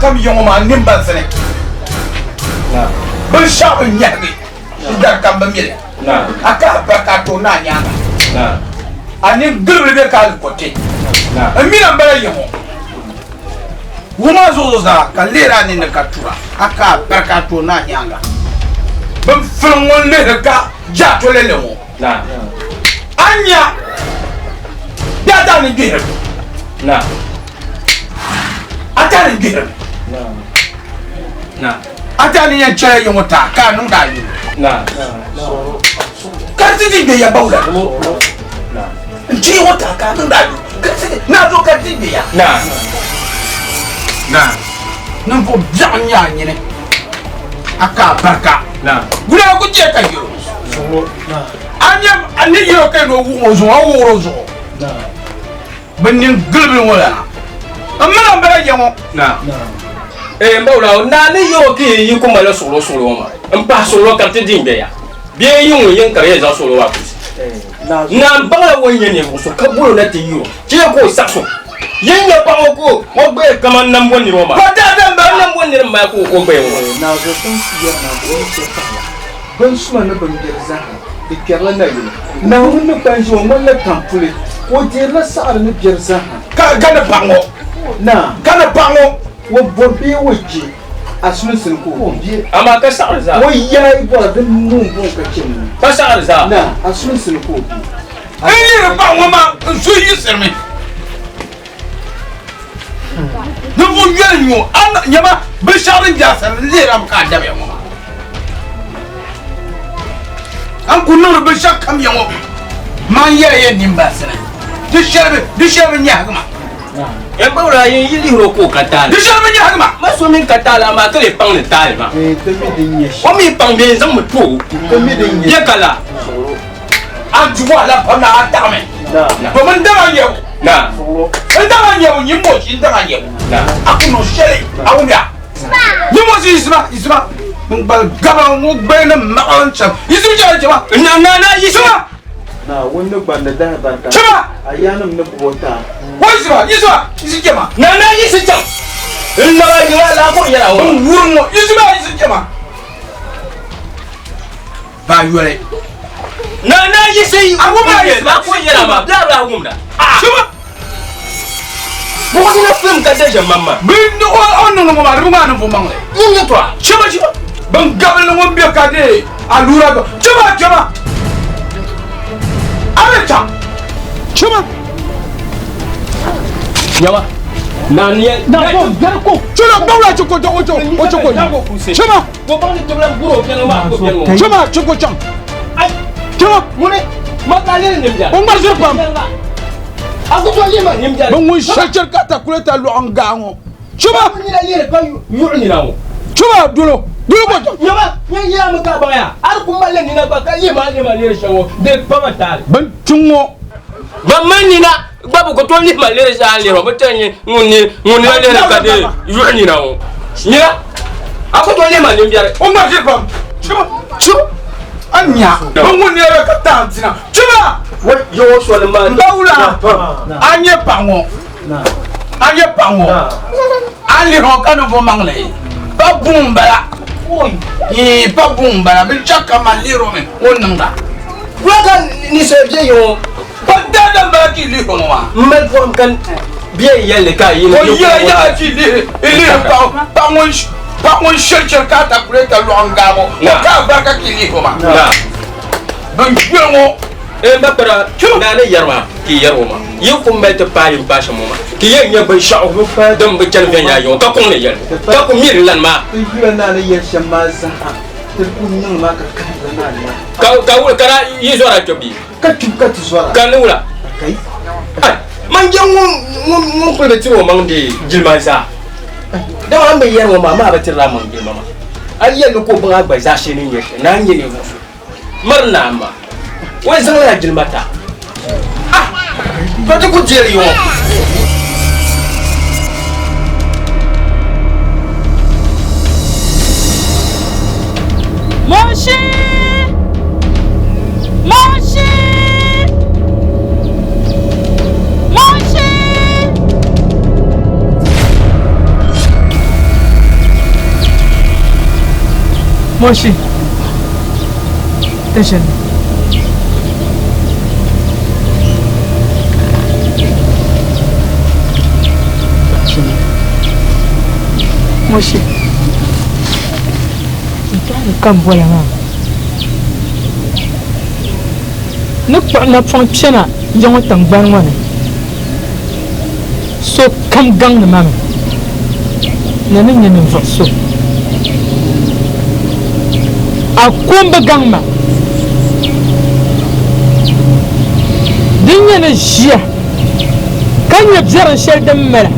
kam ya ŋɔ maa n nimbansi ni. Binshɛɣu bi nyɛhigi n dari kam bi mili. A ka a barika a tooni a nyaaŋa. A nini gilibili bɛ ka a kɔti. N mi na m-bala ya ŋɔ. Wuhi ma zuɣu zaa ka lihiri a ninni ka tura. A ka a barika a tooni a nyaaŋa. Bin filiŋ ŋun lihiri ka je a tolilli ŋɔ. A nya bɛ a daa ni gbihirimi. A daa ni gbihirimi. A daa ni yɛn chɛla yiŋɔ taa ka a niŋdi a yuli. Ka di ti di gbe ya bawula. N chɛ yiŋɔ taa ka a niŋdi a yuli. Naa zo ka di ti gbe ya. Ninvuɣ biɛɣu n-nyɛ a nini. A ka a barika. Wula a ku chɛ ka yɛl o. A nya a ni yɛl o ka ni o wuɣim o zuɣu, a wuɣir o zuɣu. Bɛ nini gilibili ŋɔ lana. M mi na m-bala ya ŋɔ. Ee n bawula naa ni yɛl o ka yi ku mali suɣilo suɣilo ŋɔ maa m-pahi suɣilo ka di ti di n-gbe ya bee yi ŋun yɛn ka di yɛn zaŋ suɣilo maa kusi. Naa m-baŋla o ni nyɛ ninvuɣ so ka bol o na ti yir o chɛ ka o saɣis o. Yin nya paɣ ŋɔ ka o gbaya kaman nambo nir ŋɔ maa. Ka nambo nir m-mali ka o gbaya ŋɔ maa. Naa Zɔtinsi yɛri naa ka o ni chɛ paɣ la, Bin suma ni bin biɛri zaa, di kpɛrila nayili. Naawuni ni kpa n-ʒi o ŋmanila tampuli, ka o deerila saɣiri ni biɛri zaa. Ka ni paɣ ŋɔ. Naa. Ka ni paɣ ŋɔ. O bɔri bee o je, a sulinsi ni ka o be. Amaa ka saɣiri zaa. O yaai bɔra din moon buɣim ka chɛ ŋuna. Ka saɣiri zaa. Naa, a sulinsi ni ka o be. N lihiri paɣ ŋɔ maa, n suhu yiɣisirimi. Ninvuɣ yoli n-nyɛ o. A nyama binshɛɣu din be a sani, n lihirimi ka a dabiya ŋɔ maa. A ni kul niŋdi binshɛɣukam ya ŋɔ, man yɛla yɛn nimbansi ni. Di shɛli bi nyɛhigi ma. N gbibila yin yi lihiri o ka o ka taali. Di shɛli bi nyɛhigi ma. Ma so mi ka taali amaa ka lee paŋ ni taali maa. O mi paŋ bee n-zaŋ mi ti o. Bɛ ka la. A di wahala pam na a taɣimi. Domin n daŋ a nyɛbu. N daŋ a nyɛbu nyin moshi n daŋ a nyɛbu. A ku niŋ shɛli a wumya. Nyin moshi yisima yisima n gbali gaba ŋɔ gbali ni maɣa n chaŋ yisima chɛma chɛma. Na na na yisima. Na wun ni gbandi dahi barika. Chɛma. A yaannim ni gub o taa. Wa yisima yisima yisi chɛma. Na na yisi chaŋ. N naba yiŋa laa ku yɛla o. N wurim ŋɔ yisima yisi chɛma. Ba yoli. Na na yisi A wumda yisi ba ko yɛla ma bila bila wumda. Chɛma. Buɣisi na film ka daʒe mam ma. Bin ni o o niŋ ŋɔ maa di bi ŋmaa ninvuɣ maŋli. Yin yɛtɔɣa. Chɛma chɛma bin gabili ŋun bɛ ka de alura gba chɛma chɛma a bɛ chaŋ chɛma. Nyama. Na ni Na ko gari ko chɛma gbawula chɛ ko o chɛ o chɛ ko chɛma Ko baŋ ni tibila guro kpɛŋ maa ko kpɛŋ ŋɔ. Chɛma chɛ ko chaŋ chɛma Ŋuni ma ka liri nim biɛla. O ŋmari ʒiri pam. A ku tooi lihi ma nim biɛla. Bin ŋun shɛchɛri ka takulɛta lɔɣu n gaa ŋɔ chɛma. Ko nina liri ka yuɣu nina ŋɔ. Chɛma dolo dolo ko chaŋ. Nyama nyɛ yɛla mi ka baŋ ya a di ku mali nina gba ka lihi ma lihi ma liri shɛŋ ŋɔ di pa ma taali. Bin ti ŋɔ. Ban mali nina gba bi ku tooi lihi ma liri shɛli a ni lihiri ŋɔ bi tɛri nyɛ ŋun ni ŋun nina lihiri ka di yuɣu nina ŋɔ nina a ku tooi lihi ma nimbiɛri. O ŋmari ʒiri pam chɛma chɛma a nya bin ŋun nɛra ka taai dina chɛma. Wai yɔɔ soli maa. N ba wula a nyɛ paɣa ŋɔ a nyɛ paɣa ŋɔ a ni lihiri o ka ninvuɣ maŋli pa buŋ n bala ii pa buŋ n bala binshɛɣu kam a lihiri o mi o ni niŋda. Wula ka ninsal bɛ yiŋɔ Pa daadam bala ka yi lihi o ŋɔ maa. M mali pɔhim ka bɛ yɛli ka yi ni O yɛla yaha ka yi lihi yi lihi paɣ paɣ ŋun paɣ ŋun shɛrichɛri ka atakulɛta lɔɣu n-gaag o o ka alibarika ka yi lihi o maa. Bɛn yoli ŋɔ. N ba kpara naa ni yɛri maa ka yi yɛri o maa, yi ku mali ti paai yi paai shɛm ŋɔ maa, ka yi yɛn nya binshɛɣu din bi chani viɛnyɛla yiŋɔ ka kuŋ ni yɛli, ka ku miri lan maa. Ti yula naa ni yɛli shɛm maa zaa, ti ku niŋ maa ka kahigiri naa ni maa. Ka wula ka daa yi zɔra kpe bee? Ka kpibu ka ti zɔra. Ka ni wula? Kai. Ai, man je ŋun ŋun ŋun kuli bi tiri o maŋ di jilima zaa. Dama a ni bi yɛri ŋɔ maa, amaa a bi tirila a maŋ jilima maa. A yi yɛli ni ka o baŋ a gba zaashee ni nyɛ shɛli, naa n-nyɛ ninvuɣ so. Miri naa maa, o zaŋla jilima ti a. Ah! To ti ku deeri yi ŋɔ. Moshi! Moshi! Moshi! Moshi, ti ʒini. Moshi, n tɔhiri ka m bola maa. Ni kpuɣi napɔŋ kpɛna ya ŋɔ tiŋgbani ŋɔ ni, sokam gaŋdi ma mi ni ni nyɛ ninvuɣ so. A ko m-bi gaŋ ma. Din nyɛ ni ʒiya ka nyɛ biɛrim shɛli din mali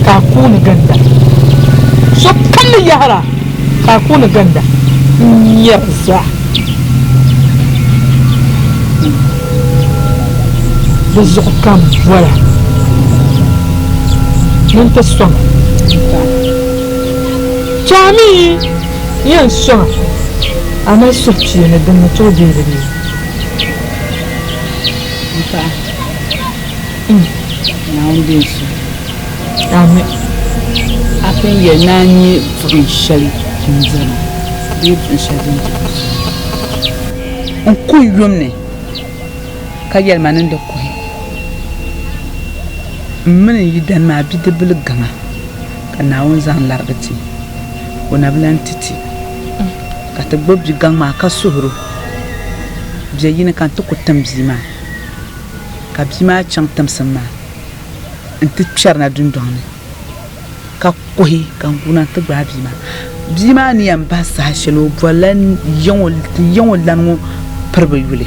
ka a kuuni ginda. Sokam ni yɛhira ka a kuuni ginda n-nyɛri zaa. Di zuɣu ka m boli a ni n ti sɔŋ a. To a mi yɛn sɔŋ a, a mali suhupiɛlli din ni tooi deei li bee? M paɣa, Naawuni be n suhu. Ami. A pun yɛli ni a nya buɣim shɛli din diri ma bee buɣim shɛli din diri n suhu. N ku yum ni ka yɛli ma ni n di kuhi m mini n yidana maa bidibbil gaŋa ka Naawuni zaŋ larigi ti, o na bi lan ti ti. Ka ti gbibi bi gaŋ maa ka suhir o, Biɛ yini ka n ti ku tim bia maa. Ka bia maa chaŋ timsim maa nti kpɛrina dundɔŋ ni ka kuhi ka n guuna nti gbaai bia maa. Bia maa ni yɛn bahi saha shɛli o bɔrila ti yiŋ o lani ŋɔ piribu yuli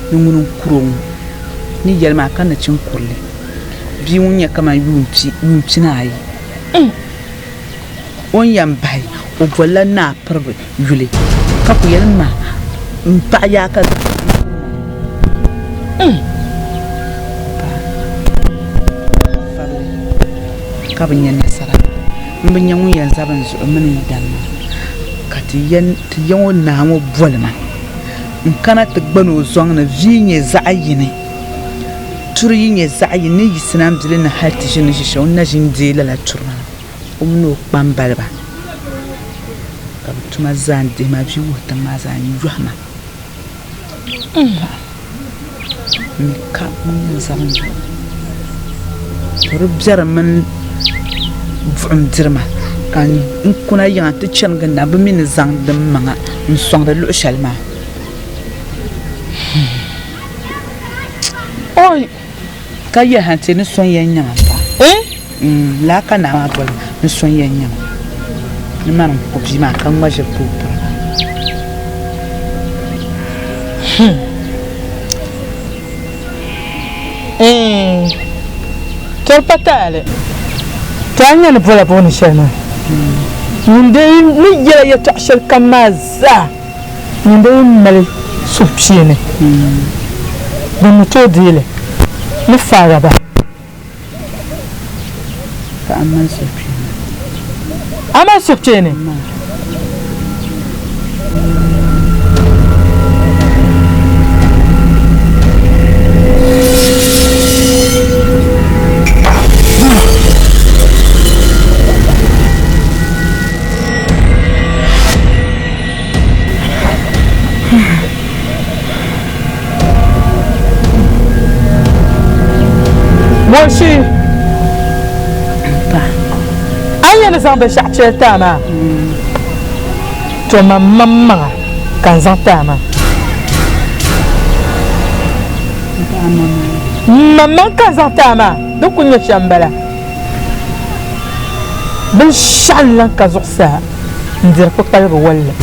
ni ŋuni n-kuri o ŋɔ ni yɛli maa ka nachin kurili bia ŋun nyɛ kaman yuun pinaayi o ni yɛn bahi o bolila naa piribu yuli ka ku yɛli ma m paɣa yaa ka zaŋ ka bi nya nasara m bi nya ŋun yɛn zabi n zuɣu mini n yidana maa ka ti ya ŋɔ naa ŋɔ boli ma n kana ti gbani o zɔŋ ni vi nyɛ zaɣ yini turi yi nyɛ zaɣ yini ni yiɣisina m bili ni hali ti ʒini ʒi shɛli o ni na ʒi n-deei lala turi maa o mini o kpambaliba ka bɛ tuma zaa n-dihi ma vi wuhi tiŋ maa zaa n-yɔhi ma. M mi ka ŋun yɛn zabi n zuɣu. To di biɛri mini buɣim diri ma ka n kuna yiŋa nti chani ginda bɛ mi ni zaŋdi m maŋa n-sɔŋdi luɣ shɛli maa. Ka yɛli ha nti ni so n-yɛn nya ma m-pahi. Lala ka naa maa boli ma ni so n-yɛn nya ma ni mani n-ku bia maa ka ŋma ʒiri pa o piri maa. Tɔri pa taali. To a nya ni bola booni shɛli maa? Nyin dee ni yɛla yɛtɔɣ shɛli kam maa zaa. Nyin dee mali suhupiɛlli din ni tooi deei li ni faara bahi. Paɣa m-mali suhupiɛlli. A mali suhupiɛlli? Moshi, a ni yɛn ni zaŋ binshɛɣu chɛli ti a maa, to man maŋmaŋa ka n zaŋ ti a maa. M maŋmaŋ ka n zaŋ ti a maa, di ku nyɛ shɛm m-bala. Binshɛɣu n-lan ka zuɣusaa n-diri kpukpaligu walli.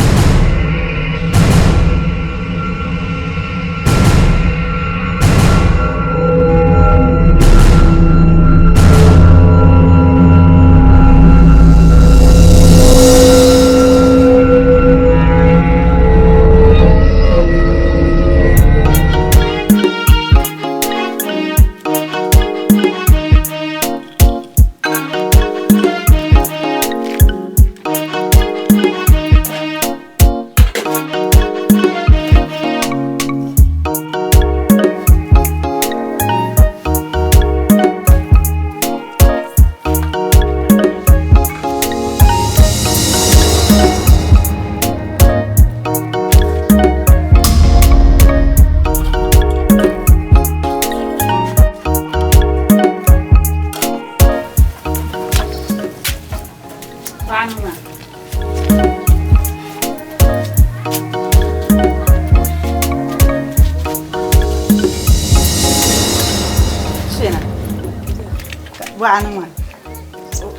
Bɔɣa ni ŋɔ.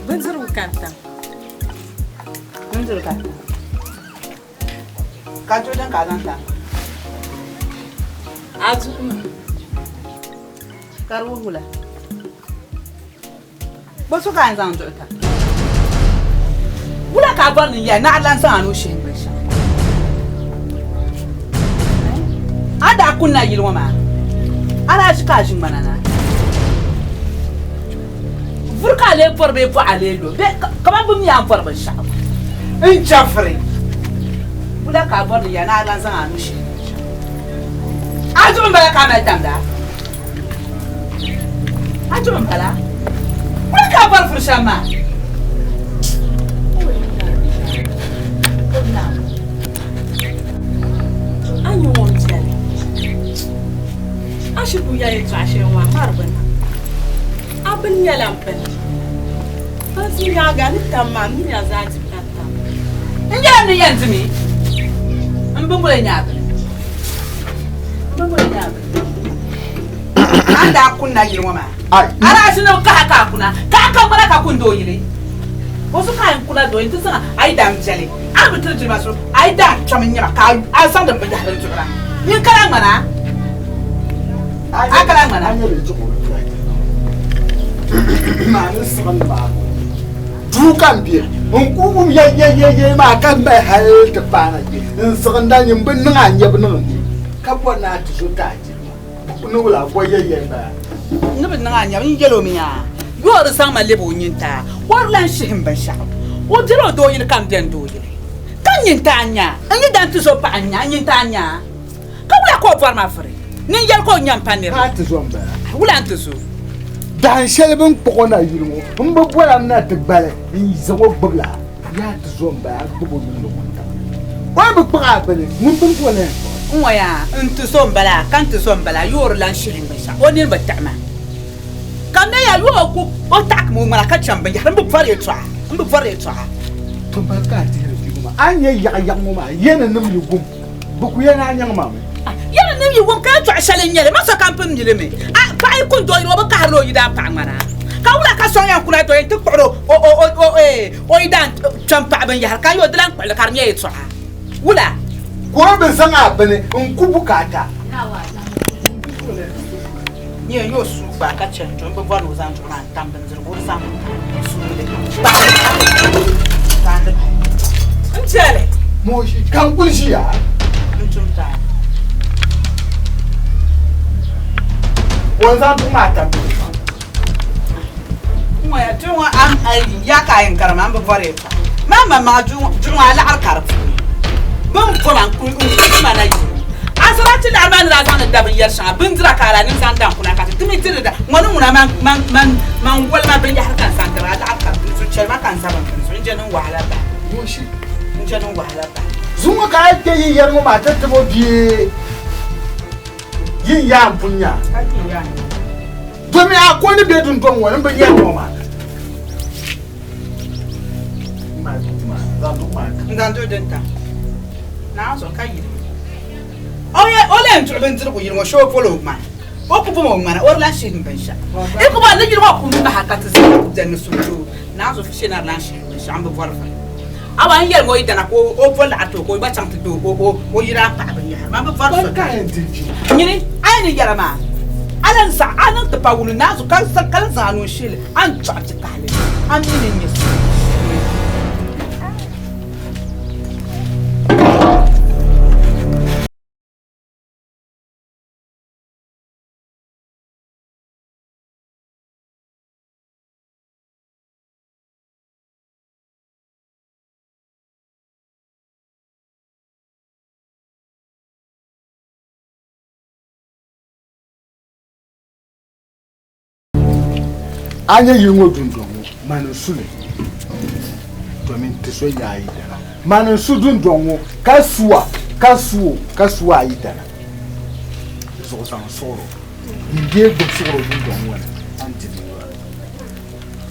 Bindirigu ka n tam. Bindirigu ka n tam. Ka duɣu din ka a zaŋ tam? A duɣu mi. Ka di wuhi wula? Bɔ so ka a yɛn zaŋ duɣu tam? Wula ka a bɔri ni n yɛli naɣilan zaŋ a nuu shihi binshɛɣu? A daa kunna yili ŋɔ maa, a daa ʒi ka a ʒi ŋmana na. Vuri ka a lee bɔri bee bɔɣa a lee lo bee kaman bɛ mi a ni bɔri binshɛɣu. N chɛfiri. Wula ka a bɔri ni yɛli ni a lan zaŋ a nuu shihi binshɛɣu? A zuɣu m-bala ka a mali tamda? A zuɣu m-bala? Wula ka a bɔri vuri shɛm maa? A nya ŋun viɛli. A shiri ku yɛli yɛtɔɣa shɛli ŋɔ amaa di bi niŋ. A bini nyɛla m bini. Bansi nyaaŋa a ni tam maa, m mini a zaa di ka tam. N yɛla ni yɛn dimi, m biŋgula nyɛ a bini. M biŋgula nyɛ a bini. A ni daa kunna yili ŋɔ maa, a daa ʒi ni bɛ kahi a ka a kuna, ka a ka ŋmana ka kun doo yili. O zuɣu ka a yɛn kuna doo yili nti zaŋ a yi daa m-biɛli, a ni bi tiri jilima so, a yi daa kpɛm n-nyɛ ba ka a zaŋdi m binyahiri n-duɣira. Nyin kala ŋmana a, a kala ŋmana. Duu ka n be, n ku wum yɛyɛyɛyɛ maa ka mali hal ti paana kpe. N siɣinda nyin bi niŋ a nyabu niŋ n ni, ka bɔri ni a ti zo ti a jilima. Ni wula bɔ yɛyɛ m-bala? N ni bi niŋ a nyabu, n yɛl o mi yaa, yoo di zaŋ ma lɛbi o nyintaa, o di lan shihi m binshɛɣu. O bela o dooyili ka m beni dooyili, ka n nyintaa n-nya a. N yi dan ti zo paɣa n-nya a, n nyintaa n-nya a. Ka wula ka o bɔri ma vuri? Ni n yɛli ka o nya m-pa niriba? Ka a ti zo m-bala? Wula n-ti zo? Dahin shɛli bɛ ni kpuɣ o na yili ŋɔ, m bi bɔri a mi na ti gbali n-zaŋ o gbibi la. Yaa ti zo m-bala, a gbib o niŋdi wuntaŋ ni. O yi bi kpuɣ a bini, ŋun bini ka o na yɛn kpuɣi? N ŋɔ yaa, n ti zo m-bala, ka n ti zo m-bala, yoori lan shihi m binshɛɣu, o nini bi tiɣi ma. Ka m mi yaa yooi o ku o taɣi ma o ŋmana ka cham binyahari, m bi bɔri yɛltɔɣa, m bi bɔri yɛltɔɣa. To mali ka a dihiri vihigu maa, a ni nya yaɣiyaɣi ŋɔ maa, yɛninima yi gum. Bɛ ku yɛli a nyaŋ ma mi. Yɛli ni yi wum ka yɛtɔɣ shɛli n-nyɛ li, ma sokam pun mi li mi. A paɣa yi kuni dooyili, o bi kahirila o yidaan paɣa ŋmana. Ka wula ka sɔŋ yɛn kuna dooyili nti kpuɣiri o yidaan kpɛm paɣa binyɛhiri, ka yo di lan kpuɣi li ka di nyɛ yɛtɔɣa? Wula? Ka o bi zaŋ a bini n-ku bukaata. Nyɛ yo suu gbaai ka chani duɣu, m bi bɔri ni o zaŋ duɣu maa n-tam bindirigu, o di zaŋ suuli gbaai n chɛli. Moshi, ka n kuli ʒiya. N tum taali. Ka o zaŋ duɣu maa tam bindirigu maa. N ŋɔya duɣu ŋɔ ya ka a yɛn karim a ni bi bɔri yɛltɔɣa maa ma maŋa duɣu ŋɔ a laɣiri ka di puuni bɛ ni bɔma n kuli ma na yi asarati laɣiri maa ni daa zaŋdi da binyɛri shɛŋa bindira ka a daa niŋ zaŋ daŋ kuna ka ti timi diri da ŋɔ ni ŋuna man woli ma binyahari ka n zaŋ tiri a laɣiri ka di puuni so chɛli ma ka n za bin bini zuɣu n je niŋ wahala bahi n je niŋ wahala bahi. Zuŋɔ ka a yi kpe yi yɛri ŋɔ maa ti tib o bia yin yaa m-pun nya a. Domi a ko ni be dundɔŋ ŋɔ ni m bi yɛri ŋɔ maa. N zaŋ duɣu din tam naa zuɣu ka yili o lee duɣi bindirigu yili ŋɔ shee o boli o ŋmana o ku bom o ŋmana o di lan shihi binshɛɣu i ku bɔri ni yili ŋɔ ku maha ka ti zaa ku beni ni suhudoo naa zuɣu shee na di lan shihi binshɛɣu m bi bɔri vuri awa n yɛli ŋɔ o yidana ka o bo laɣiri ti o ka o gba chaŋ ti gbe o yidaan paɣa binyahari man bi bɔri so nyini a yi ni yɛra maa a lan zaɣ a niŋ ti pa wumli naa zuɣu ka lan zaŋ a nuu shili a ni dɔɣi ti kahili a mi ni nyɛ so. A nya yili ŋɔ dundɔŋ ŋɔ, mani n-su li domin ti so nya a yidana. Mani n-su dundɔŋ ŋɔ ka su a, ka su o, ka su a yidana. Di zuɣu zaŋ suɣiro n-deei gbubi suɣiro dundɔŋ ŋɔ ni a ni ti di nyura.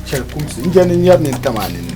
Chɛli kumsi n-je ni nyari nintam a ninni.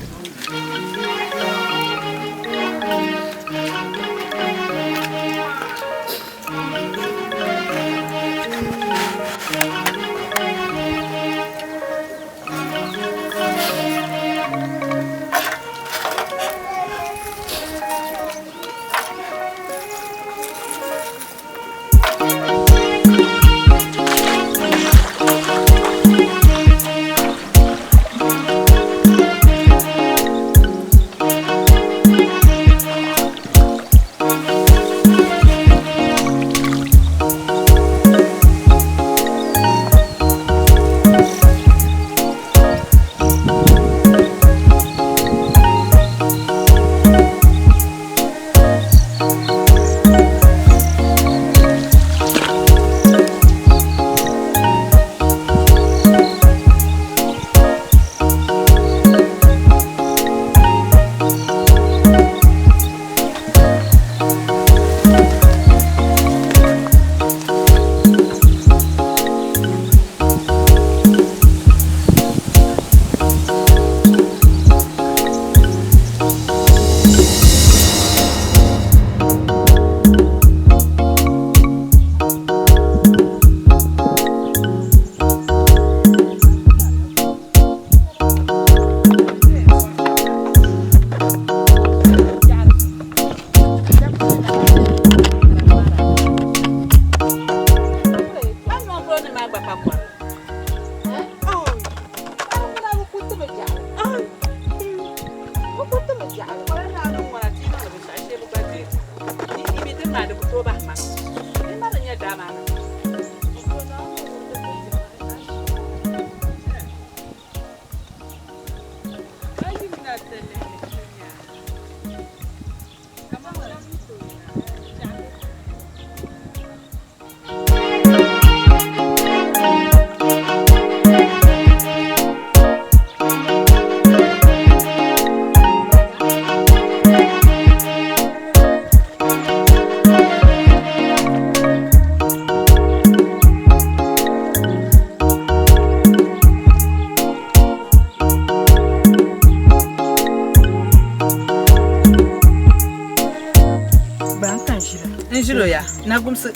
ʒilo ya nagumsi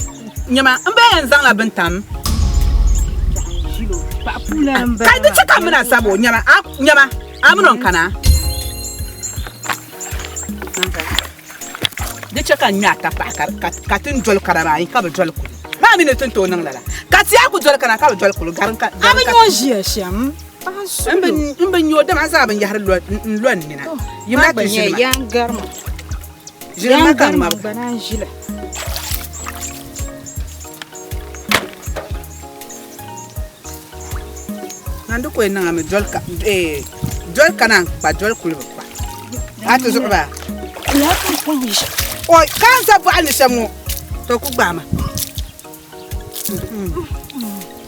nyɛma n bɛ yɛn zaŋla bin tam ka di chɛ ka mina sabo nyɛma a nyɛma a mini o kana di chɛ ka n ŋmɛ ata paɣa ka ti ni doli kana maa ka bi doli kuli maa mi ni ti ni tooi niŋ lala ka ti yaa ku doli kana ka bi doli kuli garin ka a bi nyɛ o ʒiya shɛm n bi nyɛ o dama a zaa binyahari n lo n nina yimina ti ʒini ma yan garima ʒini ma ka ŋmabu gba naan ʒila Nan di ko niŋ mi doli ka doli kana n kpa doli kuli bi kpa a ti zuɣu baa o ka n za boɣali ni shɛm ŋɔ to ku gbaama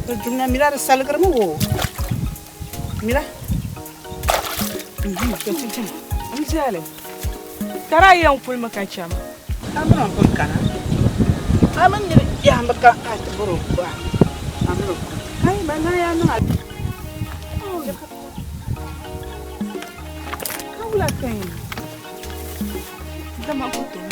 di dumna mira di saligirimi wo mira to ti jim n biɛli ka daa yɛn kulimi ka chɛma a mini o pun kana a mini niri yahimbi ka a ti bɔri o kuhi a a mini o kuna ai ba na yaa niŋ a Ka wula ka yɛn dama ku tooi.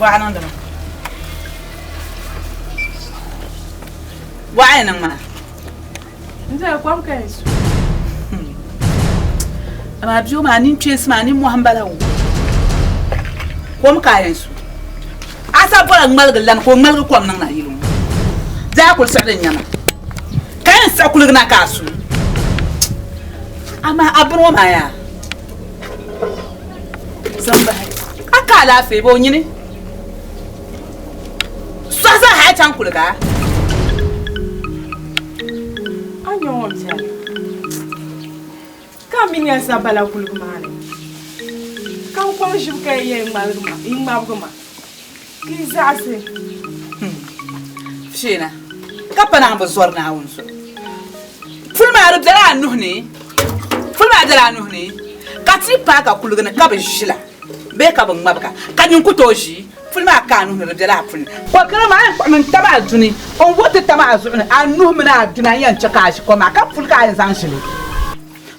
Bɔɣa niŋdi ma. Bɔɣa yi niŋ maa. N dira kom ka yi su. Amaa bia maa nin kpeesi maa nin mɔhi m-bala o. Kom ka a yɛn su. A sa bɔla ŋmaligi lani ka o ŋmaligi kom niŋ na yili ŋɔ. Daa kuli siɣili n-nyɛ ma. Ka yɛn siɣi kuligi na ka a su. Amaa a bini ŋɔ maa yaa. Zaŋ bahi. A ka alaafee bee o nyini? Sɔhi zaa hali chaŋ kuliga. A nya ŋɔ biɛni ka a mini ya sa bala kuliga maa ni ka n kɔŋ ʒibu ka yi yɛn yi ŋmabigi ma ka yi zaɣisi. Fiina, ka pa naan bi zɔri Naawuni zuɣu. Puli maa di bela a nuhi ni, puli maa bela a nuhi ni, ka ti paai ka kuligi ni ka bi ʒila bee ka bi ŋmabiga, ka nyin ku tooi ʒi puli maa ka a nuhi ni, di bela a puli ni. Kɔkiri maa yɛn kpuɣimi n-tam a duni, o ni wuhi ti tam a zuɣu ni, a nuhi mini a duna n-yɛn chɛ ka a ʒi kom maa, ka puli ka a yɛn zaŋ ʒi li.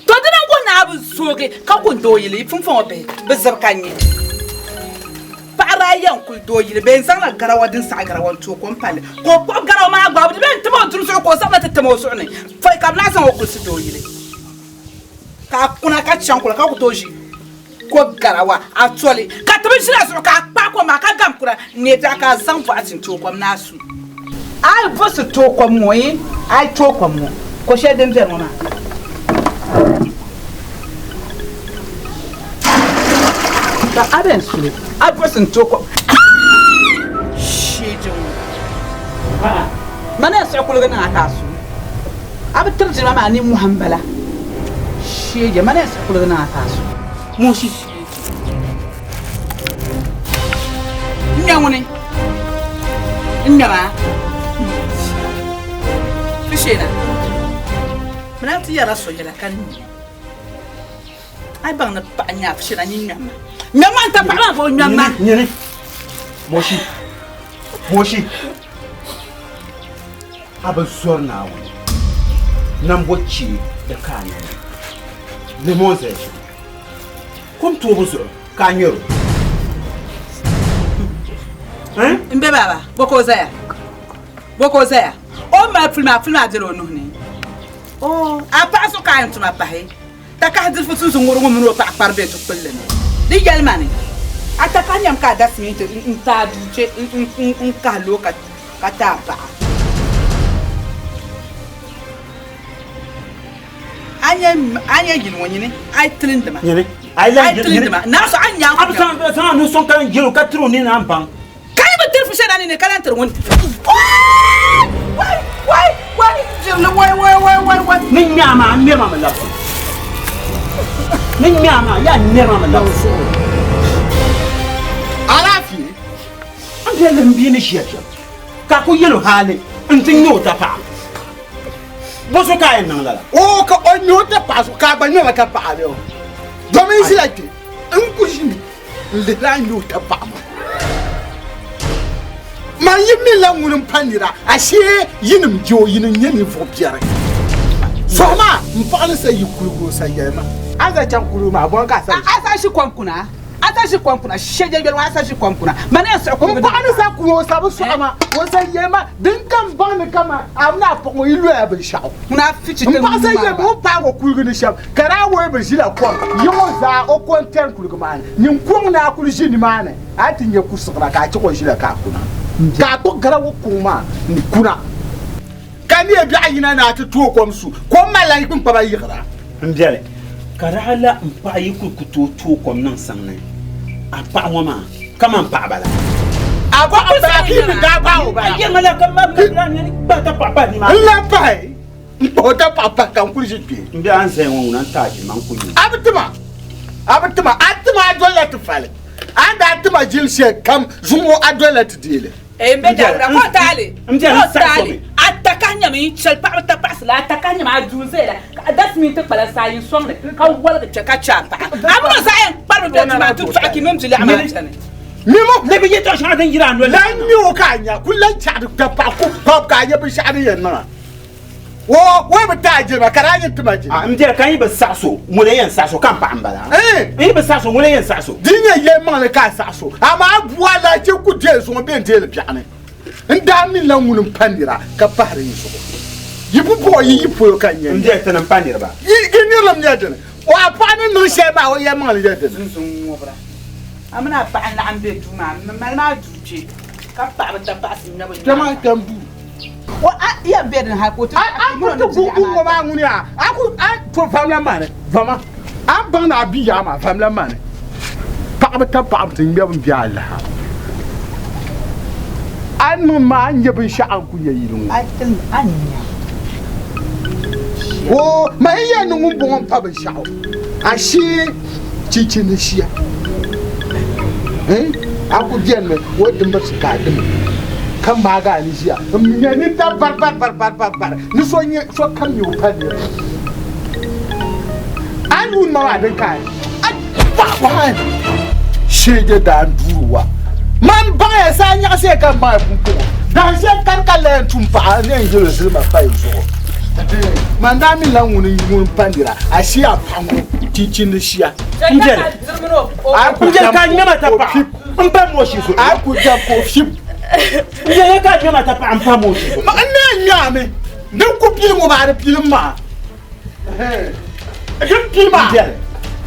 To dina n-wuhi ni a bi zoogi ka ku n-doo yili yi pumpɔŋɔ bihi bi zibi ka nya. Paɣa daa yɛn kuli doo yili bee n-zaŋla garawa din saɣi garawa n-tooi kom palli ka o kpuɣi garawa maa gbaai di bee n-tim o duri zuɣu ka o zaŋ li ti tim o zuɣu ni pɔi ka bɛ lahi zaŋ o kulisi doo yili ka a kuna ka chaŋ kuli ka ku tooi ʒi ko garawa a toli ka ti bi ʒila zuɣu ka a kpaai kom maa ka gam kuna n-neei biɛɣu ka a zaŋ bɔɣati n-tooi kom ni a su. A yi buɣisi tooi kom ŋɔ yi a yi tooi kom ŋɔ ko shɛli din beni ŋɔ maa. Ka a bɛn suli a buɣisi n-tooi kom. sheeje ŋɔ. Mana yɛn siɣi kuligi niŋ a ka a su. A bi tiri jilima maa nimmohi m-bala. Sheeje, mana yɛn siɣi kuligi niŋ a ka a su. Moshi. N ŋmɛ ŋuni? N ŋmɛ maa? Fisheena, bɛ na ti yɛrila so yɛla ka n nya. A yi baŋ ni paɣa nya a Fisheena nyin ŋmɛm ma. Ŋmɛm ma n-ta paɣa maa ka o ŋmɛm ma. Nyini, Moshi, Moshi, a bi zɔri Naawuni nambo chee di ka a nini. Lihimi o ni zaya shɛm. Kom toobu zuɣu ka a ŋmɛr o. M be baaba, bɔ ka o zaya? Bɔ ka o zaya? O ni mali puli maa, puli maa bela o nuhi ni. Oo, a paɣa so ka a yɛn tuma pahi. Takahi dirifu sunsun ŋɔri ŋɔ mini o paɣa kpari be dukpulli ni. Di yɛli ma ni a takahi nyam ka a da siminti n-ti a duu kpe n-kahi lo ka ti a paɣa. A nya yili ŋɔ nyini, a yi tilindi ma. Nyini, a yi A yi tilindi ma. Naa so, a ni nya A bi zaŋ a nuhi sɔŋ ka lan yɛl o ka tiri o nini a ni baŋ. Ka yi bi tiri fu shɛli a nini ka lan tiri ŋun. Wai! Wai! Wai! Wai! Jirili wai! Wai! Wai! Wai! Wai! Ni ŋmɛ a maa, a ŋmɛri ma mi labisi. Ni ŋmɛ a maa, yaa ŋmɛri ma mi labisi. Alaafee. M biɛli m bia ni ʒiya shɛm ka a ku yɛl o hali nti ŋme o tapaɣa. Bɔso ka a yɛn niŋ lala? Oo, ka o ŋme o tapaɣa zuɣu ka a gba ŋme ma tapaɣa bee? Domin n ʒila kpe n ku ʒimi n-lihiri a ni ŋme o tapaɣa maa. Man yi mi la ŋuni m-pa nira, ashee yinim je o, yinim n-nyɛ ninvuɣ biɛri. Zuɣu maa, m paɣa ni sa yi kuligi o sa yɛli ma. A zaŋ chaŋ kuligi maa, bɔŋ ka a sa A sa ʒi kom kuna, a sa ʒi kom kuna, shɛja yoli ŋɔ a sa ʒi kom kuna, man yɛn siɣi kuligi M paɣa ni sa kuna o sa bi sɔɣi ma, o sa yɛli ma, din kam baŋ ni kaman a mini a paɣa ŋɔ yi loya binshɛɣu. Ŋuna a fichi M paɣa sa yɛli ma o ni paagi o kuligi ni shɛm, ka daa woi bi ʒila kom yi ŋɔ zaa o ko n-tɛni kuligi maa ni. Nyin kuŋ ni a kuli ʒi nimaani, a ti nya kusiɣira ka a chɛ ka o ʒila ka a kuna, ka a kpuɣi garawa kuŋ maa n-kuna. Ka neei biɛɣu yina ni a ti tooi kom su, kom malila yi kpiŋkpaba yiɣira. M biɛli, ka daa la m paɣa yi kuli ku tooi tooi kom niŋ siŋ ni, a paɣa ŋɔ maa kaman paɣiba la. A paɣa m-bala ka yi mi daa paai o bala. A yɛlima la ka m ma mi daa nyɛ ni kpahi tapaɣa pahi nimaani. N lan pahi n-kpahi o tapaɣa pahi ka n kuli ʒi kpe. M biɛli a ni zaya ŋɔ ŋuna n-ti a jilima n-ku nyu. A bi ti ma, a bi ti ma, a ti ma a dolila ti fali. A ni daa ti ma jil shɛli kam zuŋɔ a dolila ti deei li. Eh, n be Dauda, ka o taali, N biɛli ka o n saɣi taali. so mi. A takahi nyami yi chɛli paɣaba tapaɣisi la, a takahi nyami a duu n-zaya la, ka a dasimi nti kpala saa yi n-sɔŋ li, ka woligi kpe ka chɛ a paɣa. A mini o zaa yɛn kparimi be duu maa nti tɔɣi ki mini biliɛɣu maa chani. Mimo. Ni bi yɛtɔɣ shɛŋa din yiri a noli Lan mi o ka a nya ku lan chaɣiri tapaɣa ku pam ka a nya binshɛɣu din yɛn niŋ a. O o bi ti a jilima ka daa nyin ti ma jilima. A m biɛli ka n yi bi saɣi so, ŋuna yɛn saɣi so ka m paɣa m-bala. N yi bi saɣi so, ŋuna yɛn saɣi so. Di nyɛ yɛlimaŋli ka a saɣi so, amaa a bua alahichi ku deei zuŋɔ bee n-deei li biɛɣuni. N daa minila ŋuni m-pa nira ka pahiri yi zuɣu. Yi bi bɔh o yi yi polo ka n nyɛ M biɛli ti ni m-pa niriba. Yi nirilim nyɛ dini? O a paɣa ni niŋ shɛli maa o yɛlimaŋli nyɛ dini? Zunzun ŋubira, a mini a paɣa n-laɣim be duu maa, m mali maa duu kpe ka paɣiba tapaɣisi ŋmɛbu Kpɛma nyaaŋa. kpɛm duu. O a yɛn be dini hali ka o ti A a ku ti guŋguŋ ŋɔ maa ŋuni a a ku a to vamla maa ni vama a ni baŋ ni a bi yaa maa vamla maa ni paɣaba tabi paɣaba ti ŋmɛbu m-be alaha a ni niŋ maa a ni nya binshɛɣu a ni ku nya yili ŋɔ. A ti a ni nya. Oo ma yi yɛn ni ŋun bɔŋɔ m-pa binshɛɣu ashee chinchini ni shia a ku benimi o dimbirisi ka a dimi ka maagi a ni ʒiya n-nya nintam bar bar bar bar bar bar ni so nyɛ so kam nyɛ o pa niriba a ni yuuni ma maa din ka a paɣa sheege daa n duuri wa man baŋya saa nyaɣisiya ka n baŋya pumpɔŋɔ dahin shɛli kani ka la yɛn tum paɣa ni yɛn yɛl o zilima pa yi zuɣu man daa mi la ŋuni ŋun pa nira ashee a paɣa ŋɔ chinchini ni shia N biɛli n biɛli ka ŋmɛma tapaɣa n pa moshi zuɣu a ku dab ka o fib n biɛli ka ŋmɛma tapaɣa n pa moshi zuɣu n na ŋmɛmi din ku pili ŋɔ maa di pilim maa din pili maa n biɛli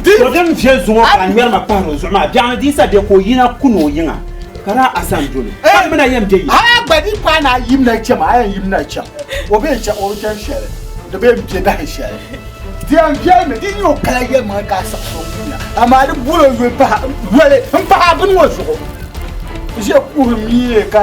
to din viɛli zuŋɔ ka a ŋmɛri ma pahiri o zuɣu maa biɛɣuni di yi sa bɛ ka o yina kuni o yiŋa ka daa asan doli ka mi na yɛn bɛ yiŋa a gba di paai na yim na chɛm a yɛn yim na chɛm o bɛ chɛ o chɛn shɛli di bɛ bɛ dahin shɛli di yɛn viɛlimi di nyɛ o kala yɛlimaŋli ka a saɣisi o kunya amaa di boli o yuli pahi yoli n pahi a bini ŋɔ zuɣu ʒe kuhi mii ka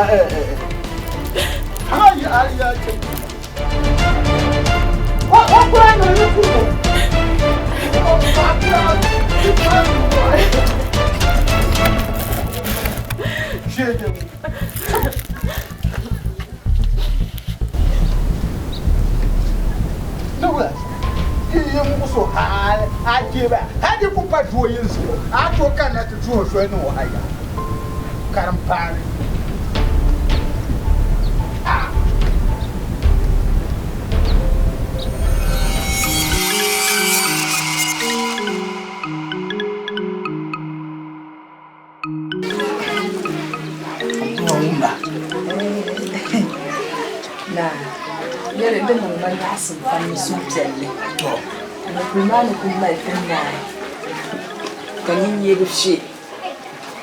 Ka nyin nyee bi fɛ,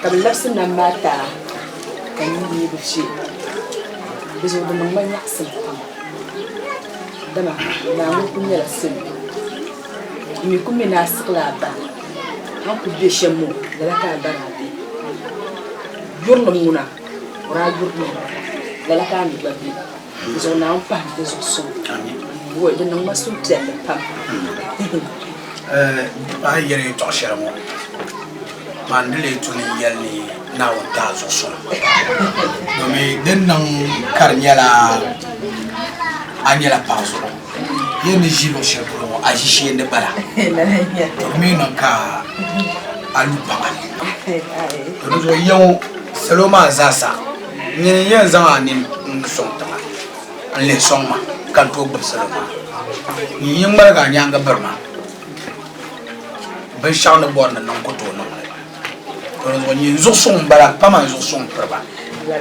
ka bɛ labisi nam maa ti a, ka nyin nyee bi fɛ. Di zuɣu di niŋ ma nyaɣisim pam, dama naa ŋɔ kul nyɛla salo. M mi kul mi ni a siɣila a ba, a ni kul be shɛm ŋɔ, lala ka a ba daa be. Yurilim ŋuna, o daa yuri mi, lala ka a mi gba be. Di zuɣu Naawuni pahim ti zuɣu suŋ. Woi, di niŋ ma suhupiɛlli pam. A ni yɛli yɛtɔɣ shɛli ŋɔ, man di lee tu ni n yɛli ni Naawuni ti a zuɣu suŋ, domi din niŋ ka di nyɛla a nyɛla paɣ zuɣu, yi ni ʒi luɣ shɛli polo ŋɔ, a ʒishee ni bala. To di mi niŋ ka a lu paɣa ni. To di zuɣu ya ŋɔ salo maa zaasa, nyini n-yɛn zaŋ a nini n-sɔŋ tiŋa n-lihi sɔŋ ma ka n tooi gbubi salo maa. Nyin yi ŋmaligi a nyaaŋa biri ma, binshɛɣu ni bɔri ni niŋ ku tooi niŋ li. To di zuɣu nyin zuɣu suŋ m-bala, pa man zuɣu suŋ m-piri ba.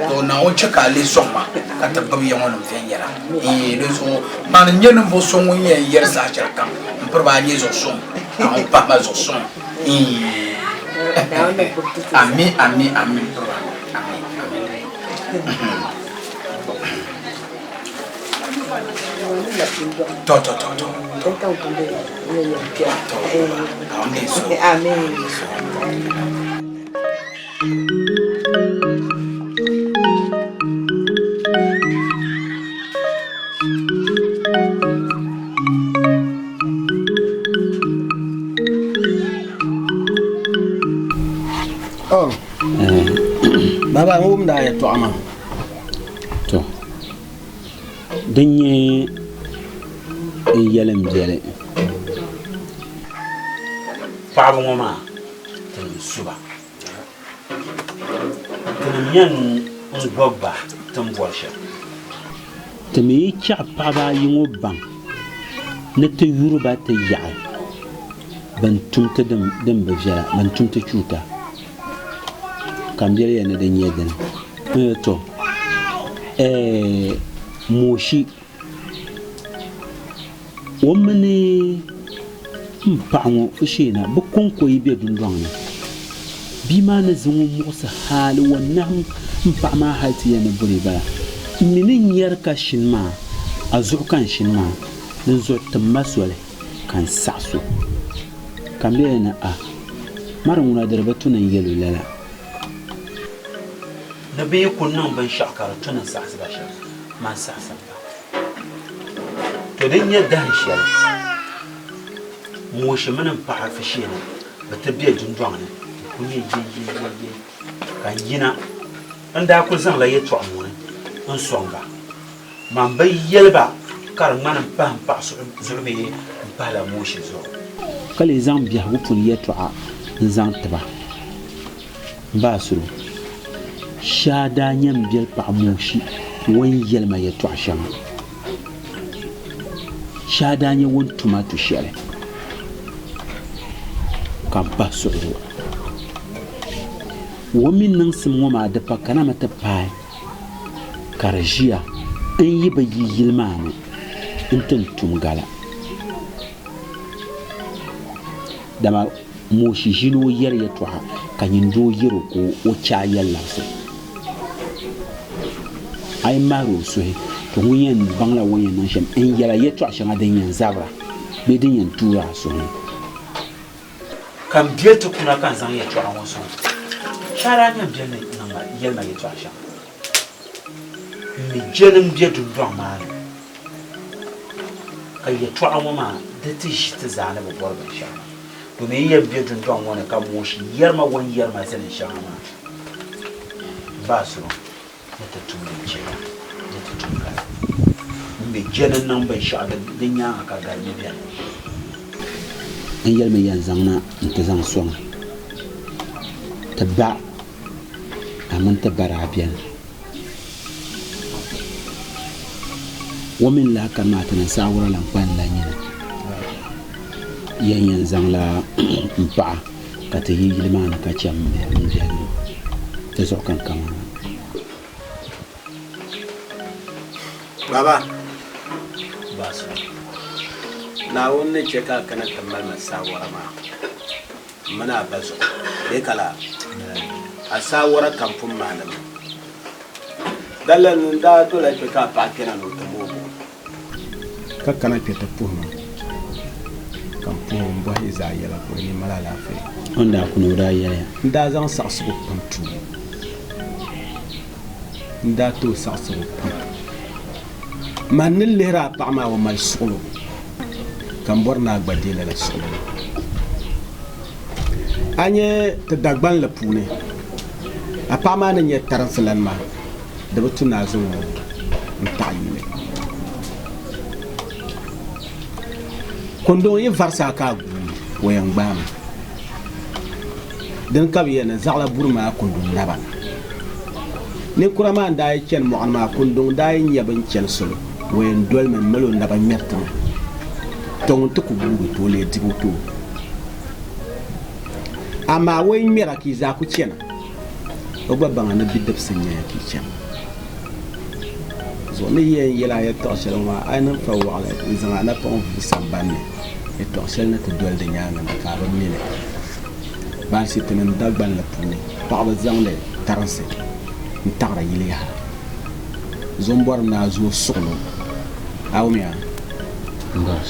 To Naawuni chɛ ka a lihi sɔŋ ma ka ti gbibi ya ŋɔ nim viɛnyɛla. Iin, di zuɣu mani n-nyɛ ninvuɣ so ŋun yɛn yɛri saha shɛlikam m-piri ba, a nyɛ zuɣu suŋ, Naawuni pahi ma zuɣu suŋ. Iin, ami, ami, ami m-piri ba, ami, ami. To, to, to, to. To, Naawuni deei so. Oh. Baba n wumdi a yɛltɔɣa maa. To, din nyɛ n yɛlim biɛli. Paɣaba ŋɔ maa tinim su ba. Tinim yɛn n gɔbi ba ti ni bɔri shɛm. Ti mi yi chaɣi paɣaba ayi ŋɔ baŋ ni ti yuri ba ti yaɣi bɛn tum ti din bi viɛla, bɛn tum ti chuuta. Ka m biɛli ya ni di nyɛ dini. Tɔ! Ɛɛh! Moshi, o mini m paɣa ŋɔ Fusheena bɛ kɔŋko yi be dundɔŋ ni. Bia maa ni zaŋ o muɣisi hali o nahim m paɣa maa hali ti yɛn ni boli bala. M mi ni nyari ka shini maa, a zuɣu ka n shini maa, dinzuɣu tim ma soli ka n saɣis o. Ka m bela ni a, Mari ŋuna di di bi tu ni n yɛl o lala. Ni bɛ yi kul niŋ binshɛɣu ka di tu ni n saɣisi ba shɛm, man saɣisim ba. To din nyɛ dahin shɛli, Moshi mini m paɣa Fusheena bɛ ti be dundɔŋ ni n-kul nyɛ yɛyɛyɛyɛ ka n yina. N daa kul zaŋla yɛtɔɣ muni n-sɔŋ ba. Man bi yɛli ba ka di ŋmani m pahi m paɣa zuɣu bee m pahila Moshi zuɣu. Ka lee zaŋ biɛhigu puni yɛtɔɣa n-zaŋ ti ba. M ba Asuro, Shia daa nyɛ m biɛli paɣa Moshi ŋun yɛli ma yɛtɔɣ shɛŋa. Shia daa nyɛ ŋun tu ma tu shɛli, ka m pahi suɣiri o. O mi niŋsim ŋɔ maa di pa kanami ti paai ka di ʒiya n yi bi yi yili maa ni nti ni tum gala. Dama Moshi ʒini o yɛri yɛtɔɣa ka nyin doo yɛr o ka o chɛ a yɛli labisi. A yi mahir o suhi, to ŋun yɛn baŋla o ni yɛn niŋ shɛm n-yɛl a yɛtɔɣ shɛŋa din yɛn zabira bee din yɛn tuur a suhu ni. Ka m biɛli ti kuna ka n zaŋ yɛtɔɣa ŋɔ sɔŋ. Shɛhira n-nyɛ m biɛli ni niŋ ma yɛli ma yɛtɔɣ shɛŋa. M mi jɛli m-be dundɔŋ maa ni, ka yɛtɔɣa ŋɔ maa di ti ʒi ti zaa ni bi bɔri binshɛɣu maa. Domin yi yɛn be dundɔŋ ŋɔ ni ka mooshi yɛri ma o ni yɛri ma zilinshɛŋa maa, m ba Asuro ni ti tum din chɛya ni ti tum lala. M mi je ni niŋ binshɛɣu din nyaaŋa ka galimi beni. N yɛlimi yɛn zaŋ na nti zaŋ sɔŋ ti ba a mini ti ba daa beni. O mini lahi kani maa ti niŋ saawara lan kpalim la nyini. Yɛn yɛn zaŋla m paɣa ka ti yi yili maa ni ka chɛ m viɛlim ti zuɣu ka n ka maa. Baba, Naawuni ni chɛ ka a kana ti mali ma saawara maa. M mini a ba zuɣu bee ka laa? A saawara kam pun maani mi. Daliri ni n daa dola kpe ka a paɣa kpɛna ni o ti mooi buɣim. Ka kana kpe ti puhi ma, ka m puhi o m-bɔhi yi zaa yɛla ka o ni mali alaafee. O ni daa kuni o daa yɛliya. N daa zaŋ saɣisigu pam ti o. N daa ti o saɣisigu pam. Man ni lihiri a paɣa maa o mali suɣulo, ka m bɔri ni a gba deei lala suɣulo maa. A nya ti Dagbanli puuni, a paɣa maa ni nyɛ tarinsilana maa, di bi tu ni a zaŋ o n-taɣi yuli. Kunduŋ yi varisi a ka a guui, o yɛn gbaami. Dini ka bɛ yɛli ni zaɣila buri maa kunduŋ naba ni. Ninkura maa n-daa yi chani mɔɣuni maa, kunduŋ daa yi nya bɛ ni chani soli, o yɛn dolimi m-mali o naba ŋmɛri tiŋa. Tɔ ŋun ti ku guugi ti o lee dibu ti o. Amaa o yi ŋmɛra ka yi zaa ku chana, o gba baŋa ni bidibisi n-nyɛ ya ka yi chana. Zuɣu ni yi yɛn yɛl a yɛtɔɣ shɛli ŋɔ maa, a yi niŋ fa wɔɣili n-zaŋ a napɔŋ vuui samban ni yɛtɔɣ shɛli ni ti doli di nyaaŋa na ka a bi mi li. Baansi tinim Dagbanli puuni paɣaba zaŋdi tarinsi n-taɣiri yili yaha. Zombɔrim ni a zooi suɣilo, a wumya?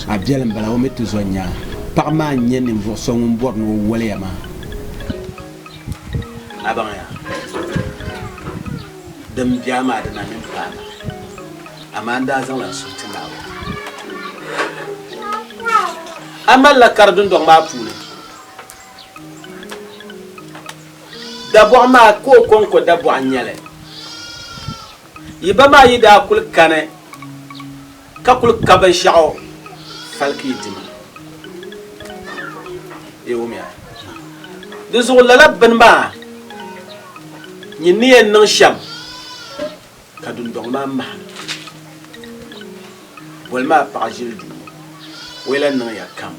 A biɛli m-bala o mi ti zo n-nya paɣa maa n-nyɛ ninvuɣ so ŋun bɔri ni o woliya maa. A baŋya, din be a maa di na mini paai ma, amaa n daa zaŋla n suhu ti Naawuni. A malila kari dundɔŋ maa puuni. Dabɔɣu maa ka o kɔŋko dabɔɣu n-nyɛ li. Yi ba maa yi daa kul kani ka kul ka binshɛɣu fali ka yi di ma. Yi wumya? Di zuɣu lala bini maa nyin ni yɛn niŋ shɛm ka dundɔŋ maa mahim boli maa paɣa ʒili duu, o yɛla niŋ ya kam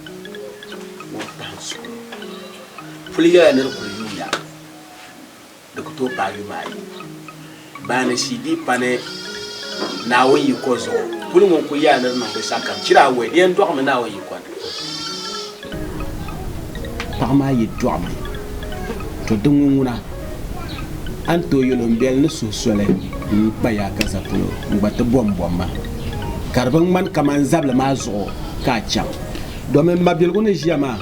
ŋun kpahim suhu puli yɛla ni di kuli yuuya di ku tooi paai yuma ayi. Baani shii dii pa ni Naawuni yiko zuɣu puli ŋun kuli yɛla ni di niŋ binshɛɣu kam chira awɔi di yɛn dɔɣimi Naawuni yiko ni. Paɣa maa yi dɔɣimi, to di ŋun ŋuna, a ni tooi yɛl o, M biɛli ni suhu soli n-kpa yaakaza polo n-gba ti bom bom ma, ka di bi ŋmani kaman zabili maa zuɣu ka a chaŋ. Domin m mabiligu ni ʒiya maa,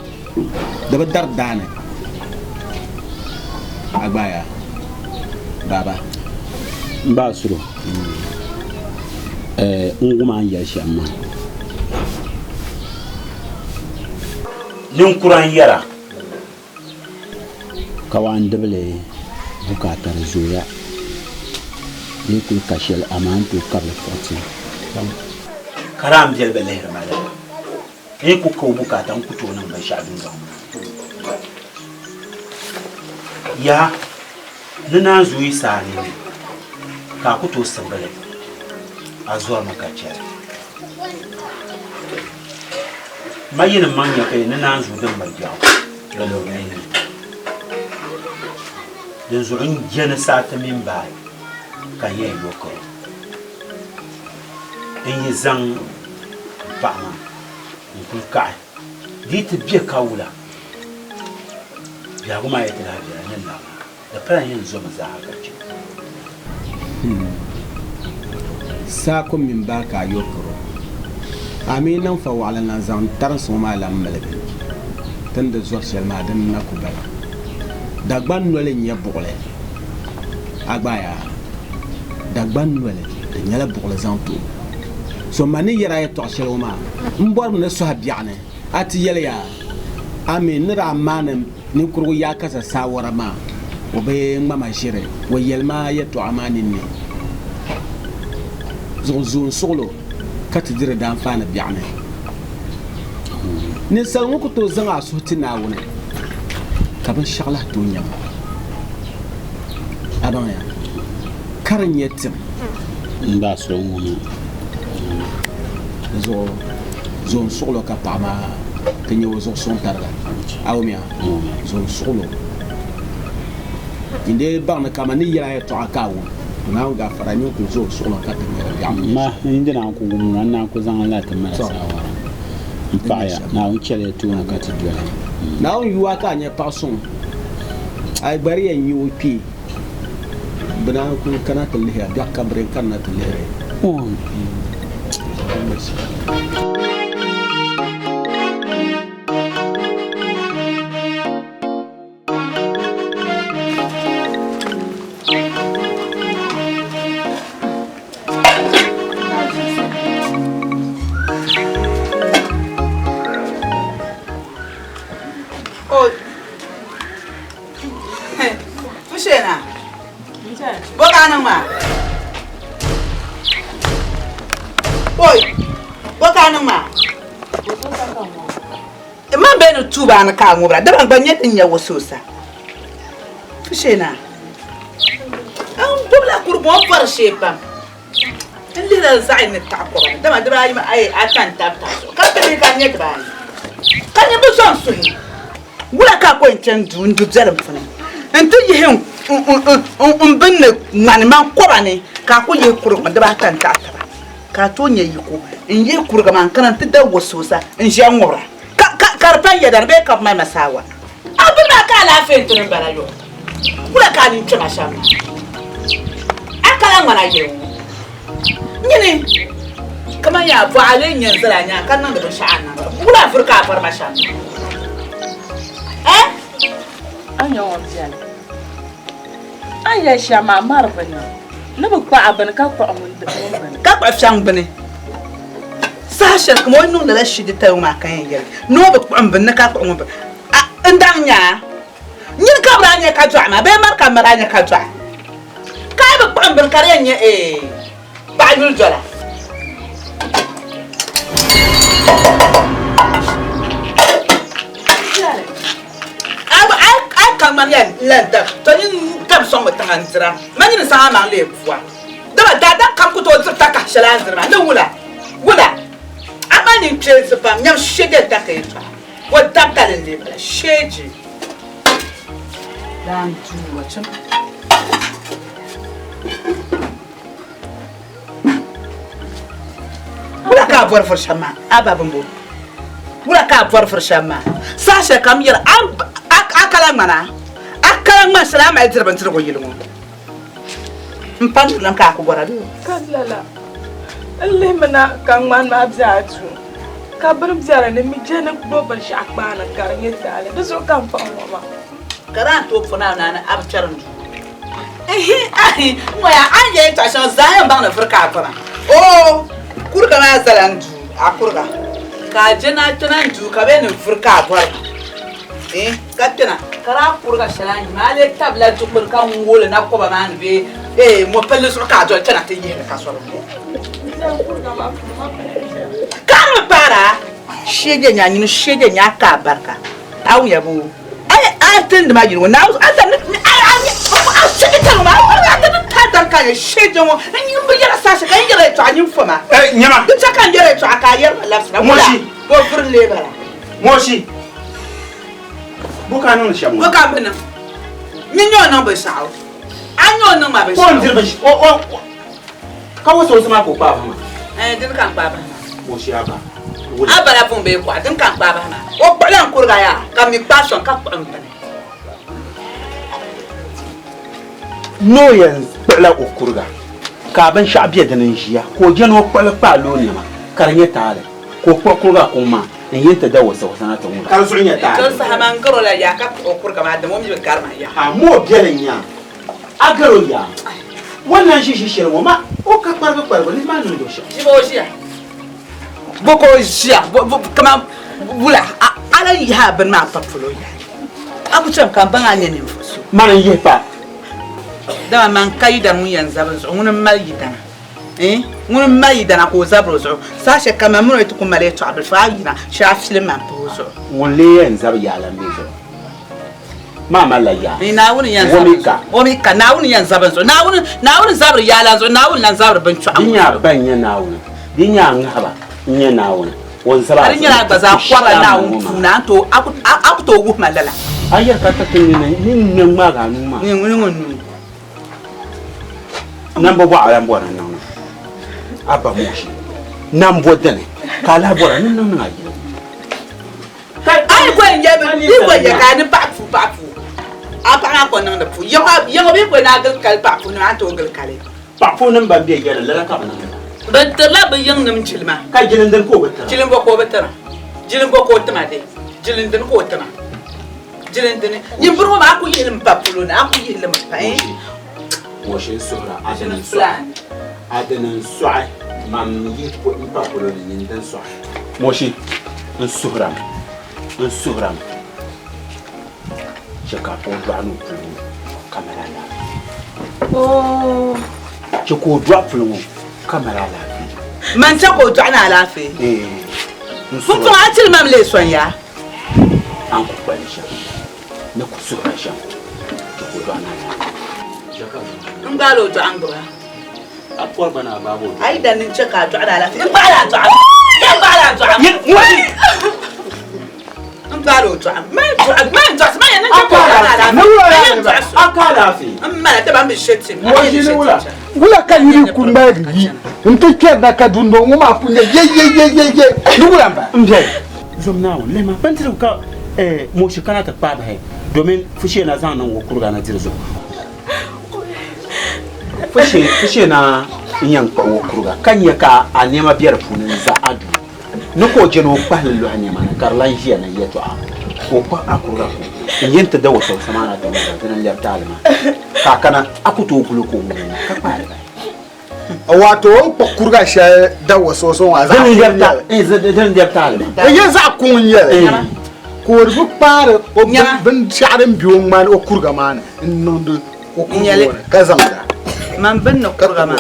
di bi dari daani. A gbaaya, Baaba. M ba Asuro, n wum a ni yɛli shɛm maa. Ninkura n-yɛra. Kawaandibili bukaata di zooya di yi kuli ka shɛli amaa n tooi kabili kpuɣi ti. Ka daa m biɛli bi lihiri ma lala. N yi ku ka o bukaata n ku tooi niŋ binshɛɣu dundɔŋ maa ni. Yaha, ni naanzuu yi sa a nini ka a ku tooi sibigi li, a zɔrimi ka chɛ li. Ma yinim maŋ nya ka yi ni naanzuu din miri biɛɣu di luri yi nini. Dinzuɣu n je ni saati mini baai ka n yɛn yo karo. N yi zaŋ m paɣa maa n-kuli kaɣi di yi ti be ka wula, biɛhigu maa yi ti lahi viɛla ni n labina. Di pala n yɛn zomi zaaha ka chɛ. Saako mini baa ka a yo karo. A mi niŋ fa waɣila na zaŋ tarinsi ŋɔ maa lan miligi. Ti ni di zɔri shɛli maa dini na ku bala. Dagban noli n-nyɛ buɣili. A gbaai a? Dagban noli Di nyɛla buɣili zaŋ ti o. So ma ni yɛri a yɛtɔɣ shɛli ŋɔ maa, m bɔrimi ni sɔhi biɛɣuni a ti yɛli ya, A mi ni daa maani ninkurigu yaakasa saawara maa, o bi ŋma ma ʒiri, o yɛli ma yɛtɔɣa maa ninni zuɣu zoon suɣilo ka ti diri daanfaani biɛɣuni. Ninsal ŋɔ ku tooi zaŋ a suhu ti Naawuni, ka binshɛɣu lahi tooi nyaŋ a. A baŋya? Ka di nyɛ tim. N daa sɔŋ ŋɔ maa. Di zuɣu zoon suɣilo ka paɣa maa ti nyɛ o zuɣu suŋ tariga. A wumya? Zoon suɣilo. N dee baŋ ni kaman ni yɛl a yɛtɔɣa ka a wum, to Naawuni gaafara nyin kul zoon suɣilo ka ti nyɛ di biɛɣu mini Ma, n di naan ku wum ŋuna, n naan ku zaŋ li na ti mali saawara. M paɣiya, Naawuni chɛliya tooni ka ti doli. Naawuni yu a ka a nyɛ paɣ suŋ, a yi gba di yɛn nyɛ o kpee. Bɛ naan kuli kana ti lihi a, biɛɣu kam bɛ di yɛn kanna ti lihiri. Fushena. Boka niŋ maa. Oi, boka niŋ maa. Man bɛ ni tuuba ni ka a ŋubira, dama gba nyɛ din nyɛ wasuusa. Fushena. N gbubila kurigu ŋɔ bɔri shee pam. N lihila zaɣ yini ni taɣi kɔba ni, dama dibaayi maa ayi ata n-tabi tabi zuɣu, ka ti lihi ka n nya dibaayi, ka nyɛ bɛ zaŋ suhi. Wula ka a ku yɛn chani duu n-du biɛlim puuni nti yihi m bini ni ŋmani man kɔba ni, ka a ku yihi kuriga ŋɔ dibaata n-taɣi taba, ka a tooi nya yiko n-yihi kuriga maa n-kana nti da wasoosa n-ʒiya ŋubira, ka di pa n yɛda ni bee ka bɛ mali ma saawa? A bini maa ka alaafee n-ti ni m-bala yo. Wula ka a nini kpɛma shɛm maa? A kala ŋmana yili ŋɔ. Nyini kaman yaa bɔɣa lee nyɛ n-zali a nyaaŋa ka niŋdi binshɛɣu a niŋda. Wula vuri ka a bɔri ma shɛm maa? Eh? A nya ŋɔ beni. A ni yɛli shɛm maa mari bi niŋ. Ni bi kpaɣi a bini ka kpuɣi ŋun bini. Ka kpuɣi fiɛŋ bini. Saha shɛli kaman o yi niŋ lala shidi tali ŋɔ maa ka yɛn yɛli ni o bi kpuɣi m bini ni ka kpuɣi ŋun bini. A n daŋ nya a. Nyini ka bɛ daa nya ka dɔɣi ma bee mani ka m ma daa nya ka dɔɣi? Ka a yi bi kpuɣi m bini ka di yɛn nyɛ eei paɣa yuli dola. A yi ka ŋmani ya lan dab, to nyin dab sɔŋmi tiŋa n-dira. Man nyini zaŋ amaŋ leei bua. Dama daadam kam ku tooi diri takahi shɛli a ni diri maa ni wula? Wula? A mali ninkpeensi pam, nyam shege n-takahi yɛtɔɣa. O dabitali n-lee bala, sheeji. Daan tuuba chim. Wula ka a bɔri vuri shɛm maa? A ba bimbo. Wula ka a bɔri vuri shɛm maa? Saha shɛli kam yɛli a kala ŋmana, a kala ŋmani shɛli a mali diri bindirigu yili ŋɔ. M pa nirilim ka a ku bɔra bee? Ka lala, n lihimi na ka ŋmani maa be a duu, ka bini be di ni mi je ni gbubi binshɛɣu kpaani ka di nyɛ taali. Di zuɣu ka m paɣi ŋɔ maa. Ka daa n tooi puhi Naawuni ni a bi kpɛri n duu. Ihi, ahi, n ŋɔ yaa, a ni yɛli yɛltɔɣa shɛŋa zaa yɛn baŋ ni vuri ka a goma. Oo, kuriga maa zala n duu, a kuriga. Ka a je ni a kpɛna n duu ka bɛ ni vuri ka a bɔri ma. Ihi, ka kpɛna, ka daa kuriga shɛli a ni yi maa, a lee tabila dukpuni ka ŋooi li na kɔba maa ni bee ee mɔpilli zuɣu ka a doli kpɛna ti yihi li ka sɔri ŋɔ. Ka a ni bi paari a, sheeje nya nyini sheeje nya a ka a barika, a wumya boo? A tindi ma yili ŋɔ na a ta ni a a sheeje tali ŋɔ a ta ni ta dari ka nyɛ sheeje ŋɔ n nyin bi yɛra saha shɛli ka n yɛra yɛltɔɣa nyin fo ma. Nyama. Di chɛ ka n yɛra yɛltɔɣa ka a yɛri ma labisira. Wula o vuri lee bala. Moshi. Bo ka a niŋdi shɛm ŋɔ? Bo ka m bi niŋ? Nyin nyɛ o niŋ binshɛɣu. A nyɛ o niŋ ma binshɛɣu. O ni diri binshɛɣu. O, o, ka wo soosi maa ka o kpaai bahi maa? Ɛɛn, dini ka n kpaai bahi maa. Moshi a ba. A bala vuŋ bee kuɣa, dini ka n kpaai bahi maa? O kpuɣila n kuriga yaa, ka m mi kpaai sɔŋ ka kpuɣi m bini. Ni o yɛn kpuɣila o kuriga ka a binshɛɣu be dini n-ʒiya ka o je ni o kpuɣili kpaai lo o nɛma ka di nyɛ taali ka o kpuɣi kuriga kuŋ maa n-yi nti da wasawasa na ti ŋuna. Ka di zuɣu nyɛ taali. Tɔ saha maa n gar o la yaa ka kpuɣi o kuriga maa dama o mi bi gari ma yaa. A ma o biɛli n-nya a gar o yaa. O ni lan ʒi ʒi shɛli ŋɔ maa, o ka kparibu kparibu lihi maa niŋdi o shɛm. Ʒiba o ʒiya. Bo ka o ʒiya kaman wula a lan yihi a bini maa pa polo yaha. A ku chani ka m baŋ a ni nyɛ ninvuɣ so. Mani n-yihi pa. Dama man ka yidana ŋun yɛn zabi n zuɣu, ŋuni m-mali yidana. Eh, ŋuni m-mali yidana ka o zabiri o zuɣu. Saha shɛli kam man mini o yi ti ku mali yɛtɔɣa bilifu, a yina shee a fili man pahi o zuɣu. Ŋun lee yɛn zabi yaala m-be zuɣu maa malila yaa. Ni Naawuni yɛn zabi n zuɣu. O mi ka. Naawuni yɛn zabi n zuɣu. Naawuni, Naawuni zabiri yaala n zuɣu, Naawuni lan zabiri binchɔɣu Di nyɛ a ba n-nyɛ Naawuni, di nyɛ a ŋahiba n-nyɛ Naawuni, o ni zabi A a di nyɛla a zuɣu gba zaa ti kɔrila shɛli a Naawuni ŋɔ maa. puuni, a ni tooi, a ku, a ku tooi wuhi ma lala. A yɛri ka ti ni ni ŋme ŋmaagi a nuu maa. Ni ŋun nuu. Nambo bɔɣa a lan bɔri ni niŋ niŋ a ba Moshi nambo dini ka a lahi bɔra ni niŋ niŋ a yili. A yi ko n-yɛ bi yi ko n-yɛ ka a ni paɣa puu paɣa puu a paɣa maa ko niŋdi puu yaŋɔ yaŋɔ bee ko ni a gili kali paɣa puu nima a ni tooi gili kali. Paɣa puu nim ban bɛ yɛli lala ka bi niŋdi ba. Bi tirila bi yiŋ nim jilima. Ka jilindini ka o bi tira. Jilin bɔ ka o bi tira jilin bɔ ka o tima de jilindini ka o tima. Jilindini nyin biri ŋɔ maa a ku yihi li mi pa polo ni a ku yihi li mi pa eh. Moshi n suhira a dini n sɔɣi a dini n sɔɣi mam yihi n pa polo ni nyin dini sɔɣi. Moshi n suhirami n suhirami chɛ ka o dɔɣi ni o puli ŋɔ ka mali alaafee. Chɛ ka o dɔɣi puli ŋɔ ka mali alaafee. Man chɛ ka o dɔɣi ni alaafee. Pumpɔŋɔ a tili mam lee sɔŋ ya. A ni ku kpalim shɛm ni ku suhira shɛm chɛ ka o dɔɣi ni alaafee. N gbaala o dɔɣi n-gbuba. A pɔri gba ni a gbaagi o dɔɣi. A yi dan ni n-chɛ ka a dɔɣi ni alaafee, n gbaala a dɔɣi. N gbaala a dɔɣi. N gbaala o dɔɣi. Man dɔɣi, man dɔɣi, man yɛn ni n-chɛ ka o dɔɣi ni alaafee. Man yɛn dɔɣi so. A ka alaafee. M mala dama m bi she tim. A yɛn ni she tim shɛli. Wula ka yuli ku ŋmaligi yi nti kpɛrina ka dundoŋ ŋɔ maa ku nyɛ yeyeyeyeye ni wula m-bala? M biɛli, zom Naawuni lihima bindirigu ka Moshi kana ti kpaai bahi domin Fushena zaŋ niŋ o kuriga ni diri zuɣu. Fushena n-yɛn kpuɣi o kuriga ka nya ka a nɛma be di puuni n-za a duu ni ka o je ni o kpahi li lɔhi nɛma ni ka di lan ʒiya ni yɛtɔɣa ka o kpuɣi a kuriga ku n-yɛn ti da wasawasa maa na ti ŋub a, dina n-lɛbi taali maa ka a kana a ku tooi guli ka o ŋub o ka kpahi li bahi. Wato o ni kpuɣi kuriga shɛli da wasawasa ŋɔ a zaɣ kuŋ n-nyɛ li. Dina n-lɛbi taali maa. O yɛn zaɣ kuŋ n-nyɛ li ka o di bi kpaari o binshɛɣu din be o ŋmani o kuriga maa ni n-niŋdi o kuriga ŋɔ ni ka zaŋda. Man bini ni kuriga maa.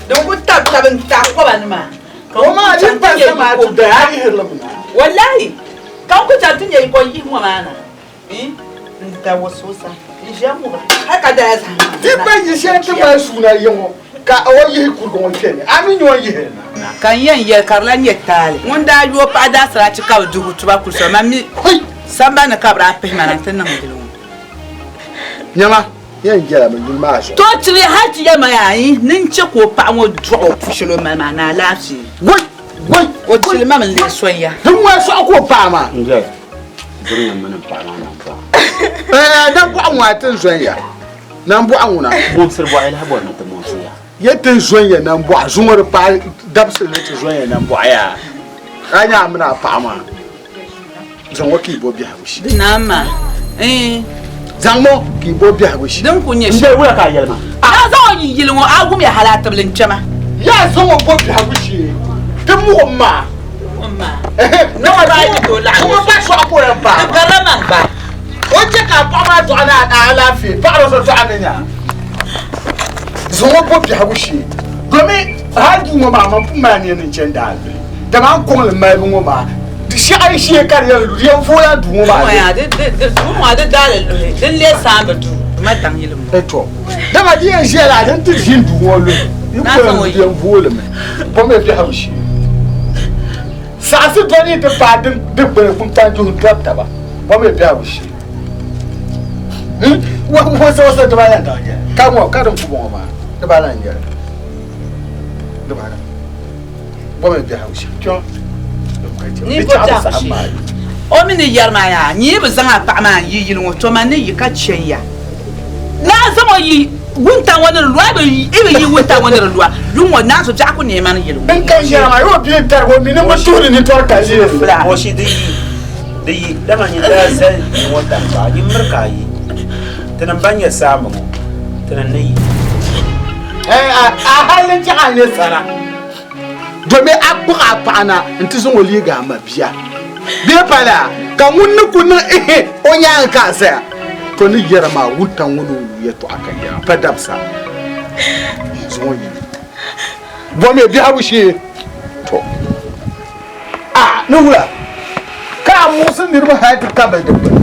Din ku tabi tabi n-taɣi kɔba ni maa. Ka O maa din pa zama a ti daya a yihiri li mi na. Wallahi ka n ku chaŋ ti nya yi ko yihi ŋɔ maa na n-da wasoosa n-ʒiya ŋuba hal ka daya zahim maa. Ti pa yi shɛli ti mali suuna yi ŋɔ ka o yihi kuriga ŋɔ kpe ni, a mi nya o ni yihiri na. Ka n yɛn yɛli ka di lan nyɛ taali. Ŋun daa yooi paɣa daasirachi ka bɛ duhi tuba kuli soli, man mi sambani ni ka bɛ daa pihi ma na nti niŋ yili ŋɔ. Nyama! Yɛn jɛla mi yuli maa zuɣu. To tiri hali ti yɛli ma yaa yi ni n chɛ ka o paɣa ŋɔ dɔɣi o pu shɛli o mali maa ni alaafee. Woi! Woi! O tili ma mi n-leei sɔŋ ya. Din ŋɔya sɔɣi ka o paɣa maa. N jɛla duri mini m paɣa maa nambɔɣu. Ɛɛ nambɔɣu ŋɔ a ti n zɔn ya nambɔɣu ŋuna. Mɔmsiri bɔɣu yi lahi bɔri ni ti mɔmsi ya. Yɛ ti n zɔn ya nambɔɣu zuŋɔ di paai dabisili ni ti zɔn ya nambɔɣu yaa. A nya a mini a paɣa maa. Zaŋ o ka i bo biɛhigu shee. Di naam maa, ɛɛn. Zaŋm o ka i bo biɛhigu shee. Din kuli nyɛ shɛm. N-dee wula ka a yɛli ma? A zaŋ o yi yili ŋɔ, a wumya hali a tibili n-kpɛma. Yaa zaŋ o bo biɛhigu shee. Ti muɣim maa. Muɣim maa. Nɔŋɔ daa yi tooi laɣim o. Ŋɔ pa sɔɣu ka o yɛn paai. Di garila man gba. O chɛ ka a paɣa maa dɔɣi ni a alaafee. Paɣiri o so dɔɣi ni nya. Zaŋ o bo biɛhigu shee. Domi hali duu ŋɔ maa man pun mali nia ni n chani daa duli. Dama a ni kɔŋ li malibu ŋɔ maa, di shɛɣu n-shee ka di yɛn lu, di yɛn voola duu ŋɔ maa ni. Duu ŋɔ di daali luhi, din lee saamba duu, di ma daŋ yili ŋɔ. Tɔ! Dama di yɛn ʒiya laa, din ti ʒini duu ŋɔ luhi, di ku yɛn lu, di yɛn vooli mi. Bɔmiya biɛhigu shee. Saɣisi doli yi ti paai di gbuni kpunkpanjuhi n-tɔri taba. Bɔmiya biɛhigu shee. Wasawasa dibala n-daŋ yɛli, ka ŋɔ ka din ku bɔŋɔ maa, dibala n-yɛli, dibala. O mi ni yɛri maa yaa, nyi yi bi zaŋ a paɣa maa n-yi yili ŋɔ, to man ni yi ka chɛn ya. Naa zaŋ o yi wuntaŋ ŋɔ ni di lua, yi bi yi wuntaŋ ŋɔ ni di lua, yuŋ ŋɔ naa so biɛɣu ku neei ma ni yili ŋɔ. N kan yɛra maa, yi o bia n-tarigi o mi ni bi tuhiri nintɔri ka ʒi. Moshi di yi, di yi, dama nyin daa zali ni ŋɔ tankpaɣu, nyin miri ka a yi. Tinim ban nyɛ saamba ŋɔ, Tini ni yi. A hali n-chaŋ a nyɛ sana domi a kpuɣi a paɣa na nti zaŋ o leegi a ma bia bee pala ka ŋun ni ku niŋ ihi o nyaaŋa ka a zaya. To ni yɛra maa wuntaŋ ŋɔ ni o lu yɛtɔɣa ka yɛra pa dabisa zaŋ o yi bomi biɛhigu shee. To a ni wula ka a muɣisi niriba hali ti kabili dikpuni?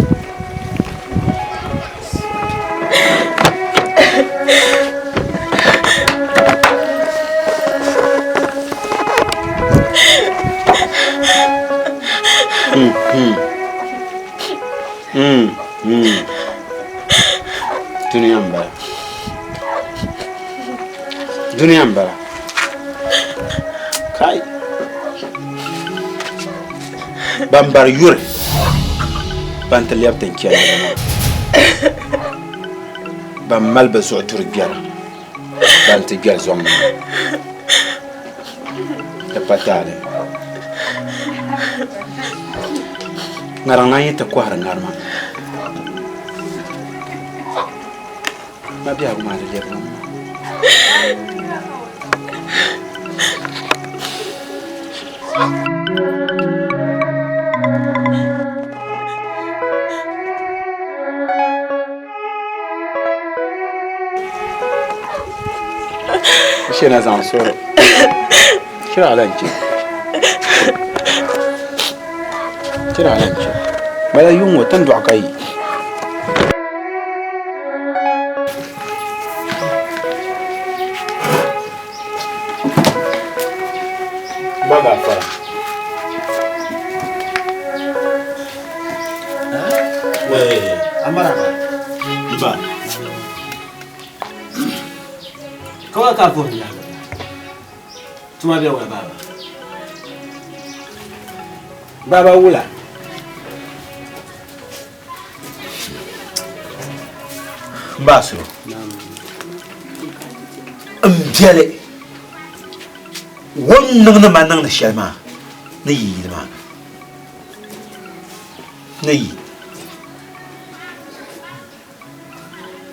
Dunia m-bala. Dunia m-bala. Kai. Ban bari yuri ban ti lɛbi tinchɛlinima maa ban mali bɛ zuɣu duri gbɛra ban ti gbɛri zɔŋ ni maa di pa taali ŋariŋ naan yi ti kɔhiri ŋarima ma biɛhigu maa di lɛbigi mi maa. Shena zaŋ sɔrɔ chira ala n-chɛ chira ala n-chɛ bala yuŋ ŋɔ ti ni dɔɣi ka yi. Ba gafara. Amara ba. Kawai ka vuhiri yaha. Tuma bɛ wula baba. Baba wula. N ba suro. N biɛli o ni niŋdi ma niŋdi shɛli maa ni yi yili maa ni yi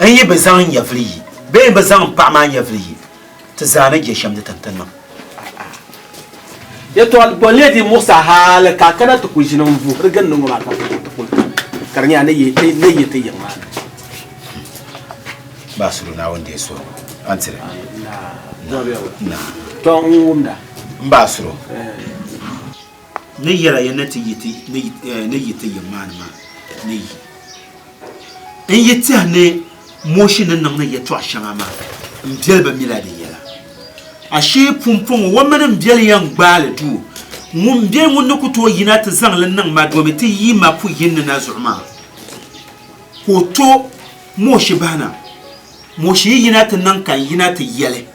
n yi bi zaŋ n nyɛvili yi bee n bi zaŋ n paɣa maa nyɛvili yi ti zaa ni je shɛm di tin ti niŋ. Yɛtɔɣili bɔ n-leei di muɣisi a hali ka a kana ti ku ʒini n-vuhiri gindi ŋɔ maa ka ku ti kuli kani ka di nyɛla ni yi ti yiŋ maa ni. Baasuru Naawuni deei suhigu a ni tiri. Naa. Tɔ n wumda. M Baasuru. Ni yɛla ya ni ti yi ti ni yi ti yiŋ maa ni maa ni yi. N yi tɛhi ni Moshi ni niŋdi yɛtɔɣ shɛŋa maa, m biɛli bi mila di yɛla. Ashee pumpɔŋɔ o mini m biɛli yɛn gbaai li duu. Ŋun be ŋun ni ku tooi yina ti zaŋ li niŋ ma domi ti yi ma pu yin ni na zuɣu maa, ka o to Moshi bahi na. Moshi yi yina ti niŋ ka n yina ti yɛli,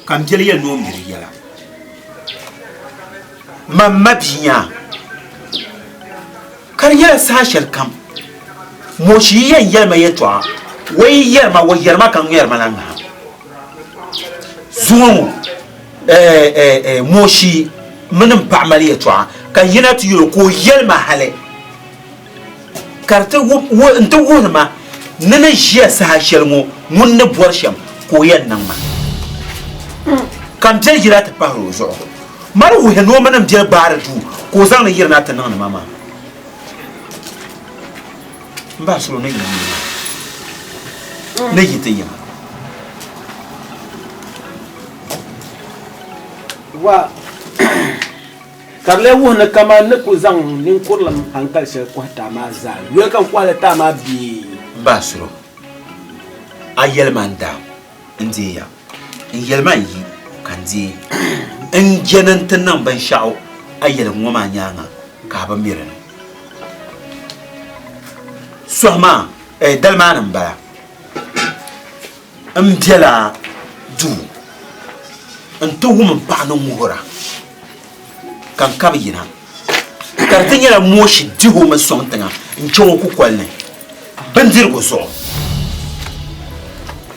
ka m biɛli yɛli ni o mi di yɛla. Man mabia nyaa. Ka di nyɛla saha shɛli kam Moshi yi yɛn yɛli ma yɛtɔɣa, o yi yɛri ma, o yɛri ma ka ŋmɛri ma la ŋaha. Zuŋɔ ŋɔ, Moshi mini m paɣa mali yɛtɔɣa ka n yina ti yɛl o ka o yɛli ma hali ka di ti n-ti wuhiri ma ni ni ʒiya saha shɛli ŋɔ ŋun ni bɔri shɛm ka o yɛn niŋ ma. Ka m biɛli yina ti pahiri o zuɣu. Mali wuhi ni o mini m biɛli gbaari duu ka o zaŋdi yirina ti niŋdi ma maa. M bahi suli o ni yi yiŋa ni yi ti yiŋa. Wa ka di lee wuhi ni kaman ni ku zaŋ ninkurilim hankali shɛli kɔhi ti a maa zaa yoli ka n kɔhi li ti a maa bee? M bahi suli o, a yɛli ma n daam. N deei ya. N yɛli ma n yi ka n deei. N je ni n ti niŋ binshɛɣu a yɛligu ŋɔ maa nyaaŋa ka a bi mi di ni. Sɔhi maa, eh, dali maa ni m-bala. M bela duu n-ti wum m paɣa ni ŋuhira ka n kabi yina ka di ti nyɛla Moshi dihi o mi sɔŋ tiŋa n-chaŋ o kukoli ni. Bindirigu zuɣu,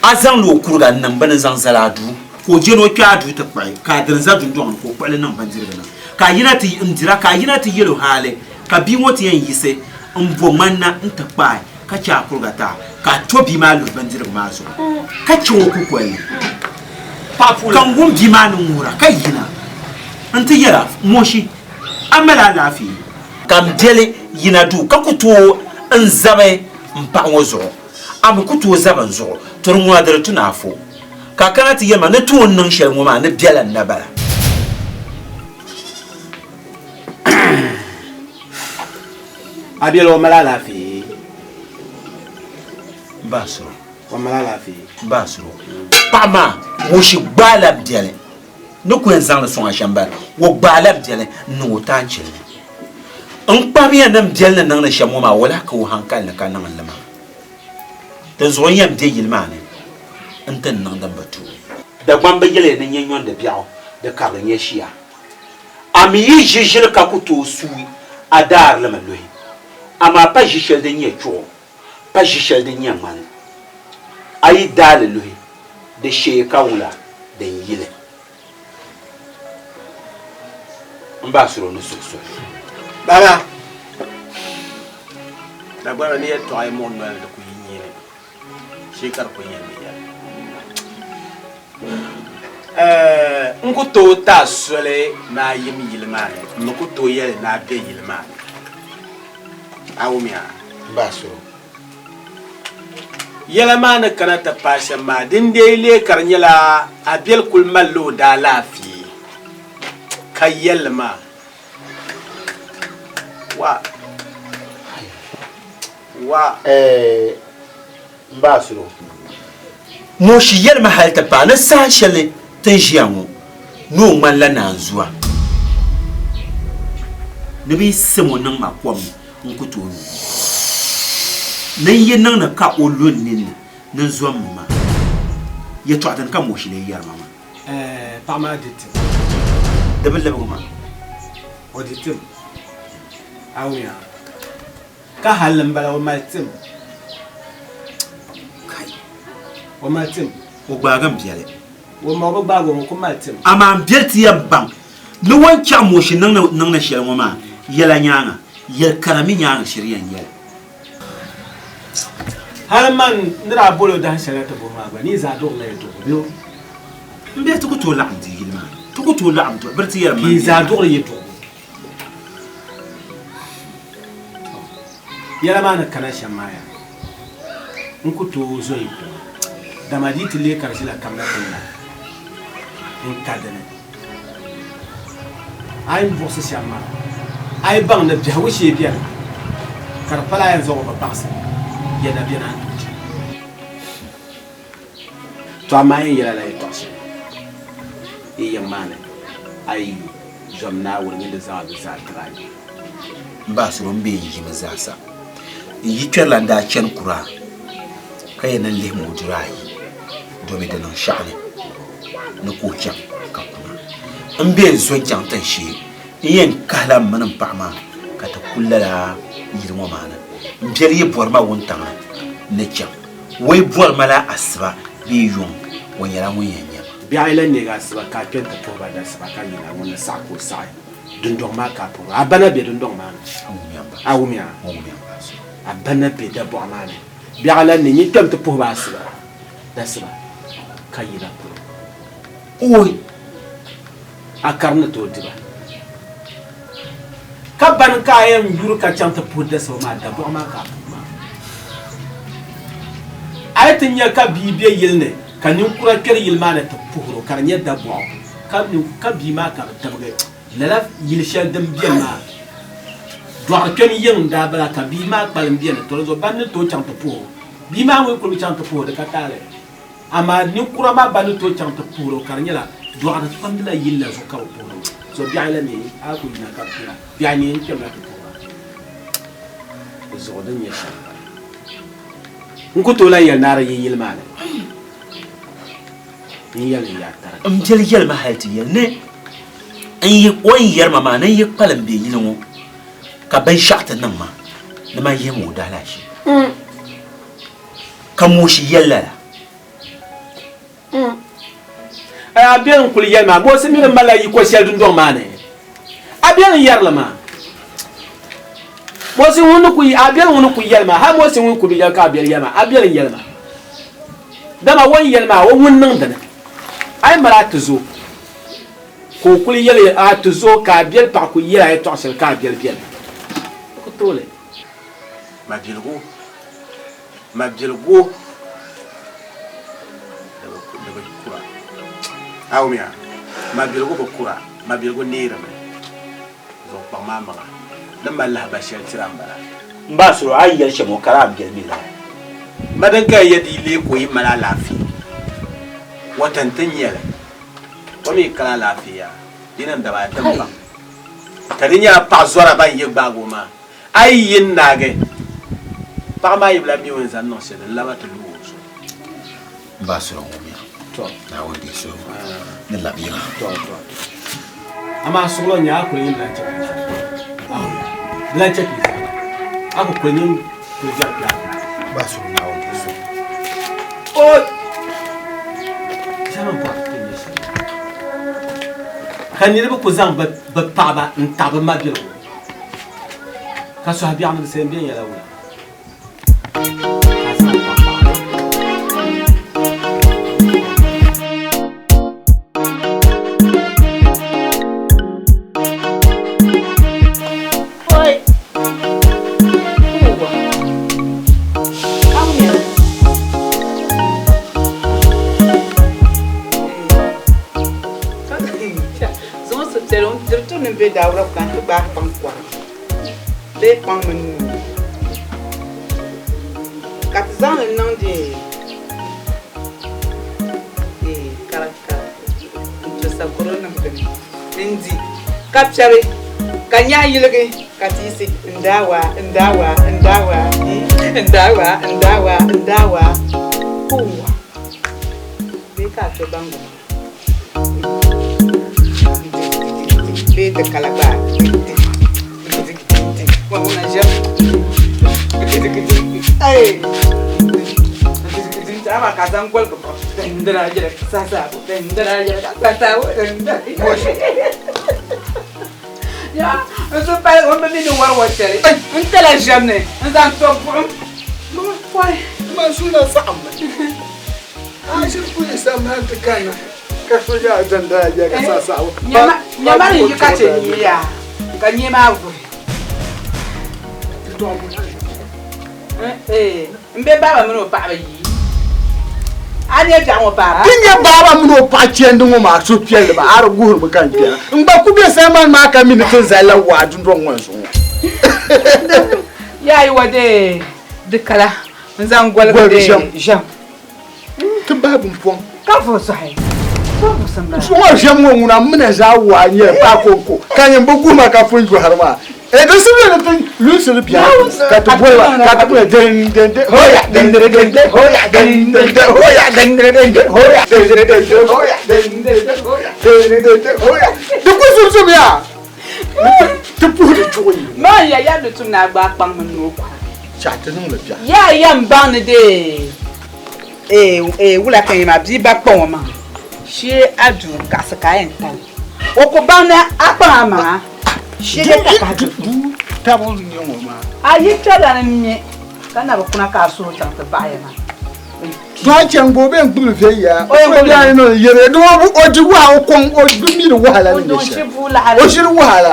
a zaŋla o kuriga n-niŋ bini n-zaŋ zali a duu, ka o je ni o kpe a duu ti kpuɣi, ka a diri n-za dundɔŋ ni ka o kpuɣi li niŋ bindirigu ni, ka a yina ti n-dira, ka a yina ti yɛl o hali, ka bia ŋɔ ti yɛn yiɣisi m-bo ŋmani na nti kpaai, Ka chɛ a kuriga ti a, ka a to bia maa luhi bindirigu maa zuɣu, ka chɛ o kukoli ni, ka n wum bia maa ni ŋuhira ka yina nti yɛl a, Moshi, a mali alaafee? Ka m biɛli yina duu ka ku tooi n zabi m paɣ ŋɔ zuɣu, a mi ku tooi zabi n zuɣu, to di ŋuna di di tu ni a fo. Ka a kana ti yɛli ma ni ti o ni niŋ shɛli ŋɔ maa ni biɛla n na bala. A biɛla o mali alaafee? Baasuro. O mali alaafee? Baasuro. Paɣa maa ŋun shi gbaala biɛli ni ku yɛn zaŋli sɔŋ a shɛm bala, o gbaala biɛli n-niŋ o taanchili ni. N kpamiya ni m biɛli ni niŋdi shɛm ŋɔ maa, wala ka o hankali ni ka niŋ li maa? Dinzuɣu n yɛn be yili maa ni nti niŋ din bi tuui. Dagbamba yɛliya ni nyɛ nyɔndi biɛɣu di karili nyɛ shia. A mi yi ʒi ʒili ka ku tooi suui, a daari li mi luhi. Amaa pa ʒi shɛli din nyɛ chuɣu, pa ʒi shɛli din nyɛ ŋmani. A yi daa li luhi, di shee ka wula din yi li. M baɣisir o ni suhusuhili. Baba, Dagbamba ni yɛltɔɣa yi muɣi noli di ku yi nyini. Shee ka di kuli yɛn di yɛli. N ku tooi ti a soli ni a yim yili maa ni, m mi ku tooi yɛli ni a be yili maa ni. A wumya? Baasuro. Yɛla maa ni kana ti paai shɛm maa, dindee lee ka di nyɛla a biɛli kuli malila o daalaafee ka yɛlli maa. Wa. Wa. Ɛɛ m ba Asuro, Moshi yɛlimi hali ti paai ni saha shɛli ti ni ʒiya ŋɔ ni o ŋmanila naanzua. Ni bɛ yi sim o niŋ ma kom ni n ku tooi nyu. Ni n yi niŋ ni ka o lu n ninni ni n zommi maa. Yɛtɔɣa dini ka Moshi lee yɛri ma maa? Ɛɛ paɣa maa di tim. Di bi libigi ma. O di tim. A wumya? Ka halli m-bala o mali tim. Kai! O mali tim. O gbaagi m biɛli. O ma o bi gbaagi o ŋɔ ku mali tim. Amaa m biɛli ti yɛn baŋ ni o ni chaɣ Moshi niŋdi shɛli ŋɔ maa yɛla nyaaŋa, yɛl kara mi nyaaŋa shiri yɛn nyɛli. Hali man ni daa bol o dahin shɛli na ti buhi maa gba, ni yi zaa duɣirila yi duɣibu bee? M biɛli ti ku tooi laɣim di yili maa ni. Ti ku tooi laɣim duɣi, biri ti yɛri Ka yi zaa duɣiri yi duɣibu. Yɛla maa ni kana shɛm maa yaa, n ku tooi zo yi kuŋa, dama di yi ti leei ka di ʒila kamina ti nya n ka di ni. A yi buɣisi shɛm maa, a yi baŋ ni biɛhigu shee beni ka di pala a yɛn zaŋ o bi baɣisi yɛda beni a ni tooi chɛ. Tɔ amaa n yɛn yɛl a la yɛtɔɣ shɛli yi yiŋ maa ni, a yi yu zom Naawuni mini di zaŋ a nuzaa tir a ni. M ba Asuro m be n yimi zaasa. N yi kpɛrila n daa chani kuraa ka yɛn ni lihim o duri ayi domi di niŋ shɛɣuni ni ka o chaŋ ka kuna. M be n zo n-chaŋ tinshee n yɛn kahila m mini m paɣa maa ka ti kuli lala yili ŋɔ maa ni. M biɛli yi bɔri ma wuntaŋ ni n ni chaŋ. O yi bɔri ma la asiba bee yuŋ, o nyɛla ŋun yɛn nya ma. Biɛɣu yi lan neegi asiba ka a kpe nti puhi ba dasiba ka yina, ŋun ni saɣi ka o saɣi dundɔŋ maa ka a puhi ba. A ba na be dundɔŋ maa ni? A A wumya? N wumya m ba so. A ba na be dabɔɣu maa ni? Biɛɣu lan neei, nyin kpɛm ti puhi ba asiba dasiba ka yina polo. Oi! A kari ni tooi di ba. Ka bani ka a yɛn yuri ka chaŋ ti puhi dasiba maa dabɔɣu maa ka a puhi maa. A yi ti nya ka bia be yili ni ka ninkura kpɛri yili maa ni ti puhir o ka di nyɛ dabɔɣu ka bia maa ka bi tibigi lala yili shɛli din beni maa dɔɣirikpɛm yiŋ n-daa bala ka bia maa kpalim beni to di zuɣu bani ni tooi chaŋ ti puhi o. Bia maa ŋun kuli bi chaŋ ti puhi o di ka taali. Amaa ninkura maa ba ni tooi chaŋ ti puhir o ka di nyɛla dɔɣiri kpamdila yili la zuɣu ka bɛ puhir o. So biɛɣu la neei a ku yina ka bɛ kpɛra, biɛɣu neei n-kpɛmla ti puhir a. Di zuɣu din nyɛ shɛm m-bala. N ku tooi lan yɛli ni a di yi yili maa ni. N yɛli ni yaa tariga. M biɛli yɛli ma hal ti yɛli ni n yi o ni yɛri ma maa ni n yi kpalim be yili ŋɔ ka binshɛɣu ti niŋ ma ni man yihim o daalahichi. Ka Moshi yɛli lala. A beni n-kuli yɛli maa, Mosi mi ni malila yiko shɛli dundɔŋ maa ni. A beni n-yɛri li maa. Mosi ŋun ni ku a biɛli ŋun ni ku yɛli ma, hal Mosi ŋun ku bi yɛli ka a biɛli yɛli ma, a biɛli n-yɛli ma. Dama o ni yɛli maa, o ŋun niŋ dini. A yi mali a tizo, ka o kuli yɛli a tizo ka a biɛli paɣa ku yɛl a yɛtɔɣ shɛli ka a biɛli biɛli, di ku tooi li. Mabiligu, mabiligu di bi kura. A wumya, mabiligu bi kura, mabiligu neerimi. Zuɣu kpaŋ maa maŋa ni mali lahabali shɛli tira m-bala. M ba Asuro, a yi yɛli shɛm ŋɔ ka di a biɛli mi lala. Ma din ka ya di leei ka o yi mali alaafee, wata nti nya li. O mi yi kali alaafee yaa, di niŋ daba ata m-baŋ ka di nyɛla paɣ zɔra ban yi gbaagi o maa. A yi yi n-naagi, paɣa maa yi bi lahi mi o ni zaŋ niŋ shɛli, n-laba ti lu o zuɣu. M ba Asuro ŋumiya, Naawuni deei suhigu ni labi yiŋa. Amaa suɣulo n-nyɛ a kuli nyin bi lan chɛ ka yi zaa. Bi lan chɛ ka yi zaa. A ku kuli nyin kuli jɛri kpɛɣu. M ba Asuro Naawuni deei suhigu. O ʒɛmi m-bɔri ti nyɛ shɛli ka niriba ku zaŋ bɛ paɣiba n-taɣi bɛ mabiligu ka sɔhi biɛɣu ni di sa yɛn bɛnyɛla wula? Be daawura ka n ti gbaai kpaŋ kɔri bee kpaŋ mini nuu ka ti zaŋ li niŋ di karakara n-to sakoro niŋ di ni n-di ka piɛbi ka nyahi yiligi ka ti yiɣisi n-daa waa n-daa waa n-daa waa n-daa waa n-daa waa n-daa waa huuwa bee ka a to baŋgu maa. Bee di kala gba n tala ʒɛm ni n zaŋ to buɣum A ʒiri ku yi sambani ti kanna ka so yaa dindaya jɛ ka sa saɣibu. Nyamari n-yi ka chɛ nyee yaa ka nyee maa vuhi. M be baaba mini o paɣaba yi. A nya biɛɣu ŋɔ paai? Ti nya baaba mini o paɣa chɛndi ŋɔ maa suhupiɛlli maa, a di guhirimi ka n kpɛra. N gba ku be sambani maa ka mi ni ti zalila waa dundɔŋ ŋɔ zuɣu ŋɔ. Yaa yi wa dee di kala N zaŋ goligi Goligi dee ʒiɛm. ʒiɛm. Ti bahi pumpɔŋ. Ka vuhi sɔhi. Vuhi buɣisim bala. Zuŋɔ ʒiɛm ŋɔ ŋuna m mina zaa waa nyɛli paai kɔŋko ka nyin bi guhi ma ka pun yɔhiri maa. E di simdi ni ti yulisiri biɛhi ka ti boli ba ka ti boli den den den hoya den den den den hoya den den den hoya den den den den hoya den den den den hoya den den den hoya den den den den hoya. Di ku zumzumiya ni ti puhi di chuɣu yi. Maa ya ya di tum ni a gbaai kpaŋ mini ni o kɔhi. Chahi ti niŋ li biɛhi. Yaa yɛm baŋ ni dee ee wula ka n yɛn maa bia ba kpaŋ o maŋa shee a duu kaɣisi ka a yɛn tali o ku baŋ ni a kpaŋ a maŋa shee ka kahi duu Duu tabu n-nyɛ ŋɔ maa. A yi kpɛrila ni m-me ka na bi kuna ka a suhu chaŋ ti baɣiya maa. To a chɛŋ ka o bɛn gbibili viɛnyɛla, o yɛn gbubi li ni yɛri di o di waha o kɔŋ o bi mi di wahala ni nyɛ shɛli o ʒiri wahala.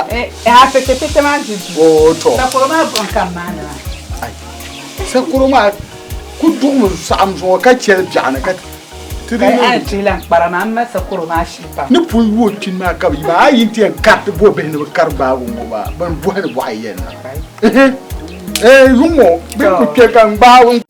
O to sakoro maa ku duɣimi saɣim zuɣu ka chɛli biɛɣuni ka ti di ni pun yooi kpini maa ka bi yi maa a yi ni ti yɛn kariti bo bihi ni bi kari gbaabu ŋɔ maa bɛn bɔhi ni bɔɣa yɛn na yuŋ ŋɔ bɛ ku kpɛ ka n gbaai.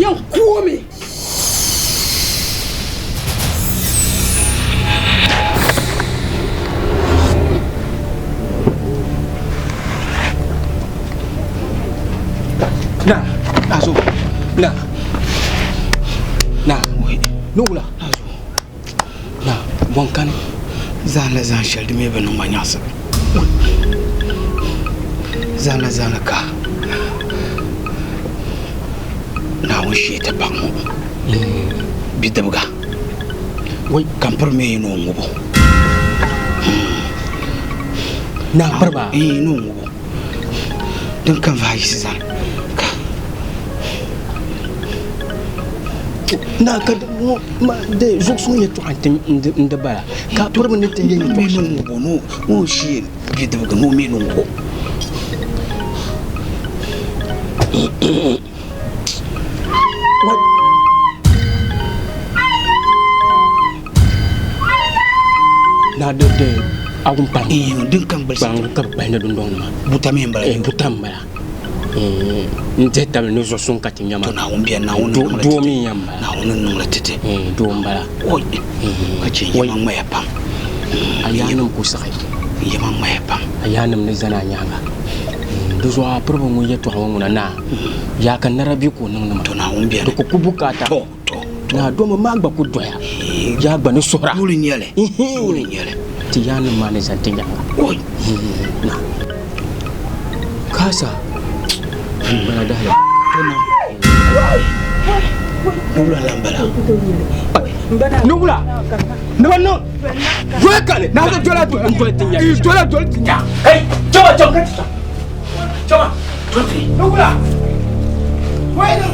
Yɛn ku o mi. Na, na zo. Na. Na, ni wula. Na zo. Na, bɔn kani. Zaŋla zaŋ shɛli di mi bi niŋ ma nyaɣisim. Zaŋla zaŋli ka Naawuni shee ti paɣ ŋɔ bidibiga ka m piri mi ni o ŋubo. Naa piri maa? Ni o ŋubo. Din ka n vaai yiɣisi zani ka Naa ka de zuɣusuŋ yɛltɔɣa n di bala ka piriba ni ti yɛn yɛltɔɣa shɛli. Ni o ŋubo ni o shee bidibiga ni o mi ni o ŋubo. Naa de de agun kpaŋ. Din ka n gbilisi. Kpaŋ ka bi kpahi na dundɔŋ ni maa. Buta mi n bala. Buta n bala. N dihi tabili ni zuɣusuŋ ka ti nya maa. To Naawuni bɛ Naawuni niŋla titi. Doo mi n yɛn bala. Naawuni niŋla titi. Doo n bala. Oi ka chɛ n yɛma ŋmaya pam. A yaannim ku saɣi. N yɛma ŋmaya pam. A yaannim ni zani a nyaaŋa. Di zuɣu a piriba ŋun yɛtɔɣa ŋɔ ŋuna naa, yaa ka nara bɛ ka o niŋdi ma. To Naawuni bɛni. Di ku ku bukaata. To, to, to. Naa doma maa gba ku doya. Yaa gba ni suhira. Dole n-nyɛ li. Dole n-nyɛ li. Ti yaannim maa ni zani ti nyaaŋa. Oi. Naa. Kaasa. Bana dahili. To nam. Nubila lan bala. Nubila. Ni ba niŋ. Doli kani. Naa dola doli. N doli ti nya. I dola doli ti nya. Hey, chama chama ka ti chama. Chama. Doli ti. Nubila. Doli niŋ.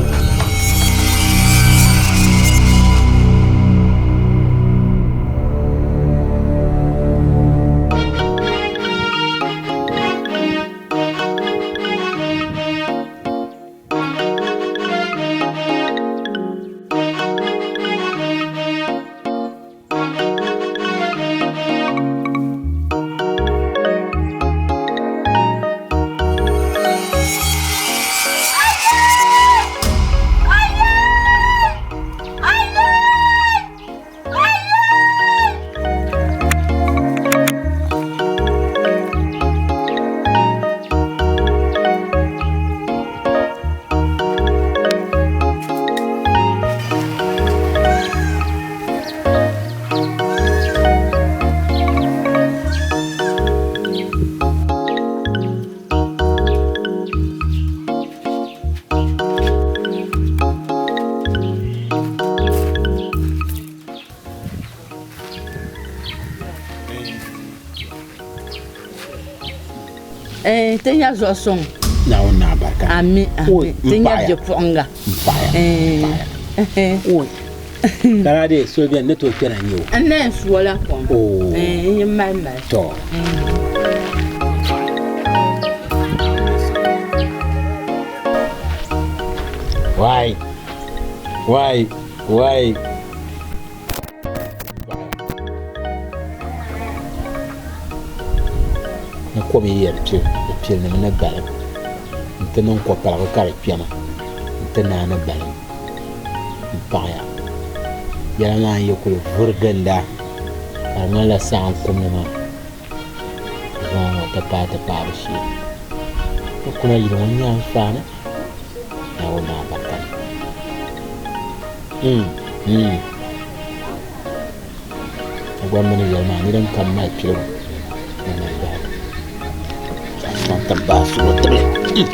Eh, ti nya zuɣu suŋ. Naawuni ni abarika. Ami, ami. Ti nya bipuɣinga. N paɣaya. Eh. Oi. Kana de so bɛni ni tooi kpɛna n-nyɛ o. N na yɛn su o la kom. Oo. Eh, n yi mali mali. Tɔ. Wai. Wai. Wai. Ni kom yi yɛn pili, di pilinimi ni balim nti niŋ kopaligu ka di kpɛma nti naai ni balim m-paɣiya. Yɛla maa n-yi kuli vuri ginda ka di ŋmanila saɣim kumli maa zaŋ ŋɔ ti paai ti paabu shee. Ti kuna yili ŋɔ n-nyɛ anfaani Naawuni ni abarika ni. Mm, mm. A gba mini yɛli maa ni din kam mali piligu ni mali bahigu. Zaŋ ti bahi suhu tibili. Mm.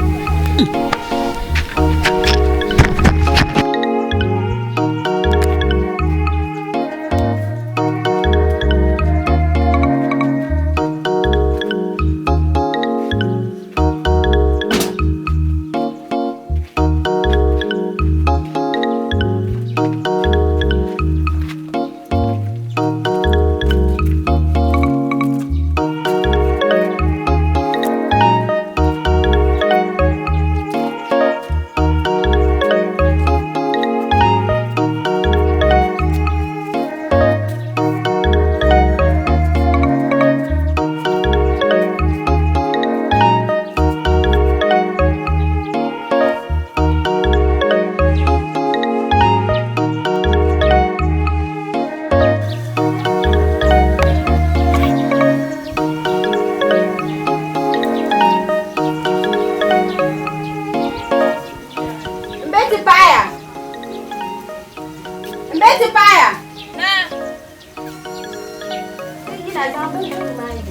Beti paɣaya. Yina zaŋ bindirigu maa yi.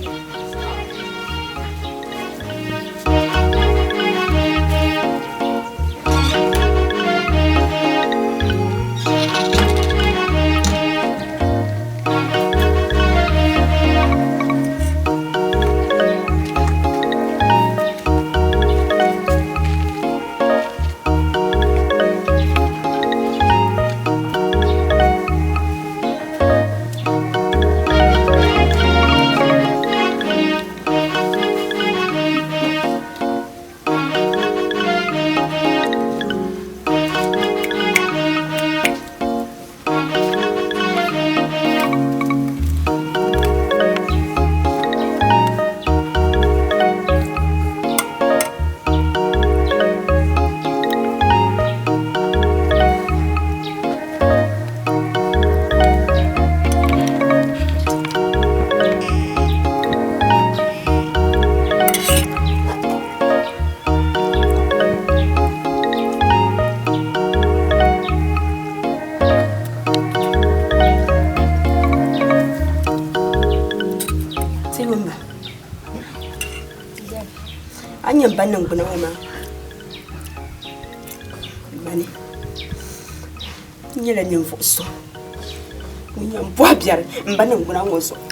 Tilumba. A nyɛ ba niŋgbuna ŋɔ maa mani n nyɛla ninvuɣu so ŋun yɛn bɔhi biɛri n ba niŋgbuna ŋɔ zuɣu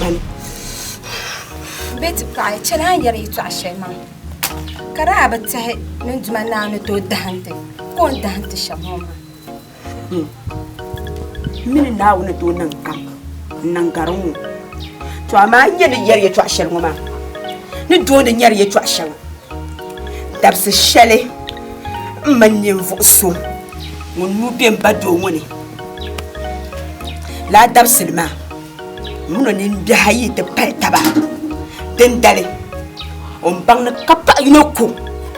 mani Beti paɣa chɛli a ni yɛri yɛtɔɣa shɛli maa ka daa bi tɛhi ni n Duuma Naawuni ni tooi dahim ti ka o ni dahim ti shɛm ŋɔ maa. M mi ni Naawuni ni tooi niŋ kam n-niŋ ka di ŋɔ. To amaa n nya ni yɛri yɛtɔɣ shɛli ŋɔ maa ni dooni nyari yɛtɔɣ shɛŋa dabisi shɛli m mini ninvuɣ so ŋun nuu be m ba doo ŋɔ ni lala dabisili maa m min o nimbihi ayi ti pali taba dindali o ni baŋ ni ka paɣ yino ko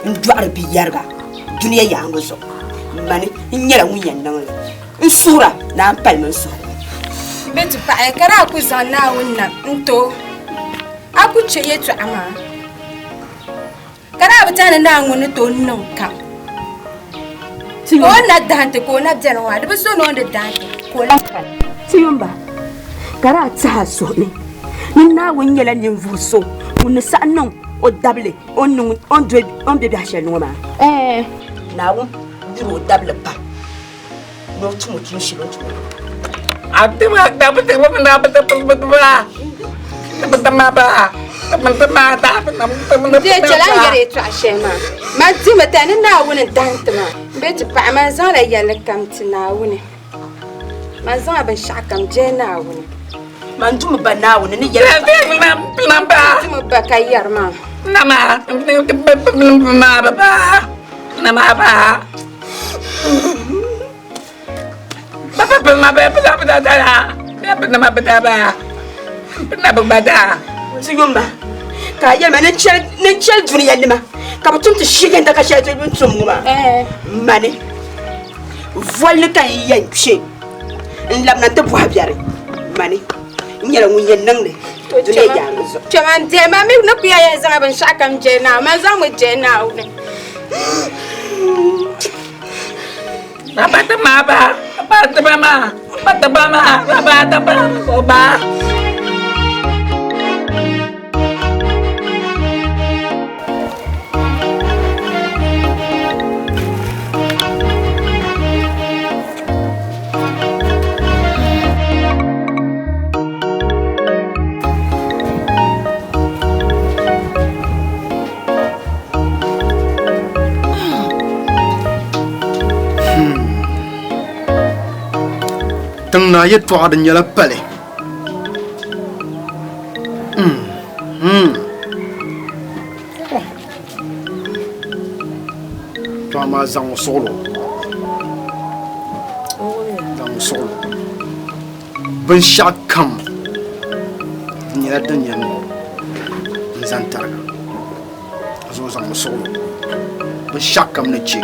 n-dɔɣiri bi yɛriga dunia yaaŋa zuɣu. Mani n-nyɛla ŋun yɛn niŋ li. N suhira ni a ni palimi n suhu. Bɛ ti paɣi ka daa ku zaŋ Naawuni nam n-ti o. A ku chɛ yɛtɔɣa maa, ka daa bi tɛhi ni Naawuni ni tooi niŋ kam. Ka o na dahim ti ka o na beni ŋɔ, di bi so ni o ni dahim ti ka o lahi kani. Ti yumba, ka daa tɛhi a suhu ni ni Naawuni nyɛla ninvuɣ so ŋun ni saɣi niŋ o dabili o ni be biɛhi shɛli ni ŋɔ maa. Ɛɛh! Naawuni yuri o dabili pam ni o tum o tuun shɛli o ni tum o. Bɛ chɛla n yɛri yɛtɔɣa shɛli maa, man dimi tali ni Naawuni n-dahim ti maa. Bɛ ti paɣi man zaŋla yɛlli kam ti Naawuni. Man zaŋla binshɛɣukam jɛli Naawuni. Man dumi ba Naawuni ni yɛli ba. Dumi ba ka yɛri maa. Ti yumba ka a yɛli ma ni n chɛli dunia nima ka bɛ tum ti shee ka shɛli ti bɛ ni tum ŋɔ maa. Mani voli ni ka n yɛn kpe n-labina nti bɔhi biɛri mani n nyɛla ŋun yɛn niŋ li dunia yaangi zuɣu. Kpɛma n diɛm a mi ni ku ya yɛn zaŋla binshɛɣu kam jɛli Naawuni, man zaŋmi jɛli Naawuni. Tiŋ naa yɛtɔɣa di nyɛla pali. To amaa zaŋ o suɣulo zaŋ o suɣulo binshɛɣu kam di nyɛla din yɛn n zaŋ tariga a zuɣu zaŋ o suɣulo binshɛɣu kam ni chɛ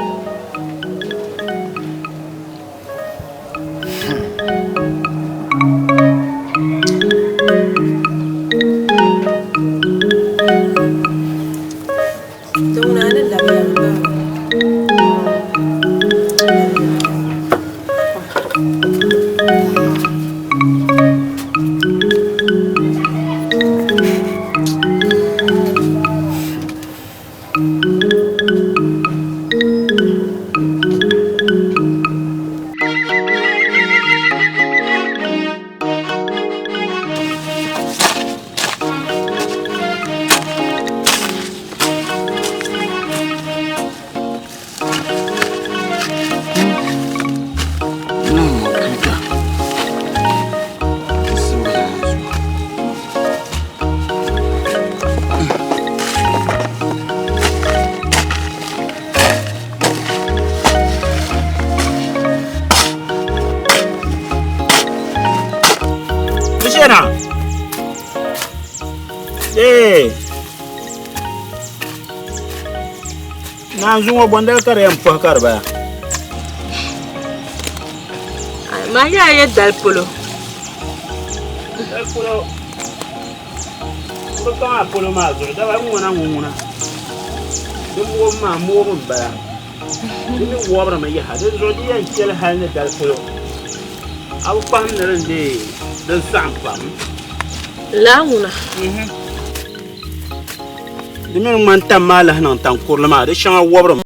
Naanzu ŋɔ bɔndali ka di yɛn pɔhi ka di bala. Maa yaa yɛ dali polo. Dali polo n bi baŋ a polo maa zuɣu daba n ŋuna ŋun ŋuna di moobu maa moobu n bala di mi wɔbirimi yaha di zuɣu di yɛn chɛli hali ni dali polo a bi kpahim ni din deei din saɣim pam. Laa ŋuna. Di mini ŋmani tam maa lahi niŋ tan kurili maa di shɛŋa wɔbirimi.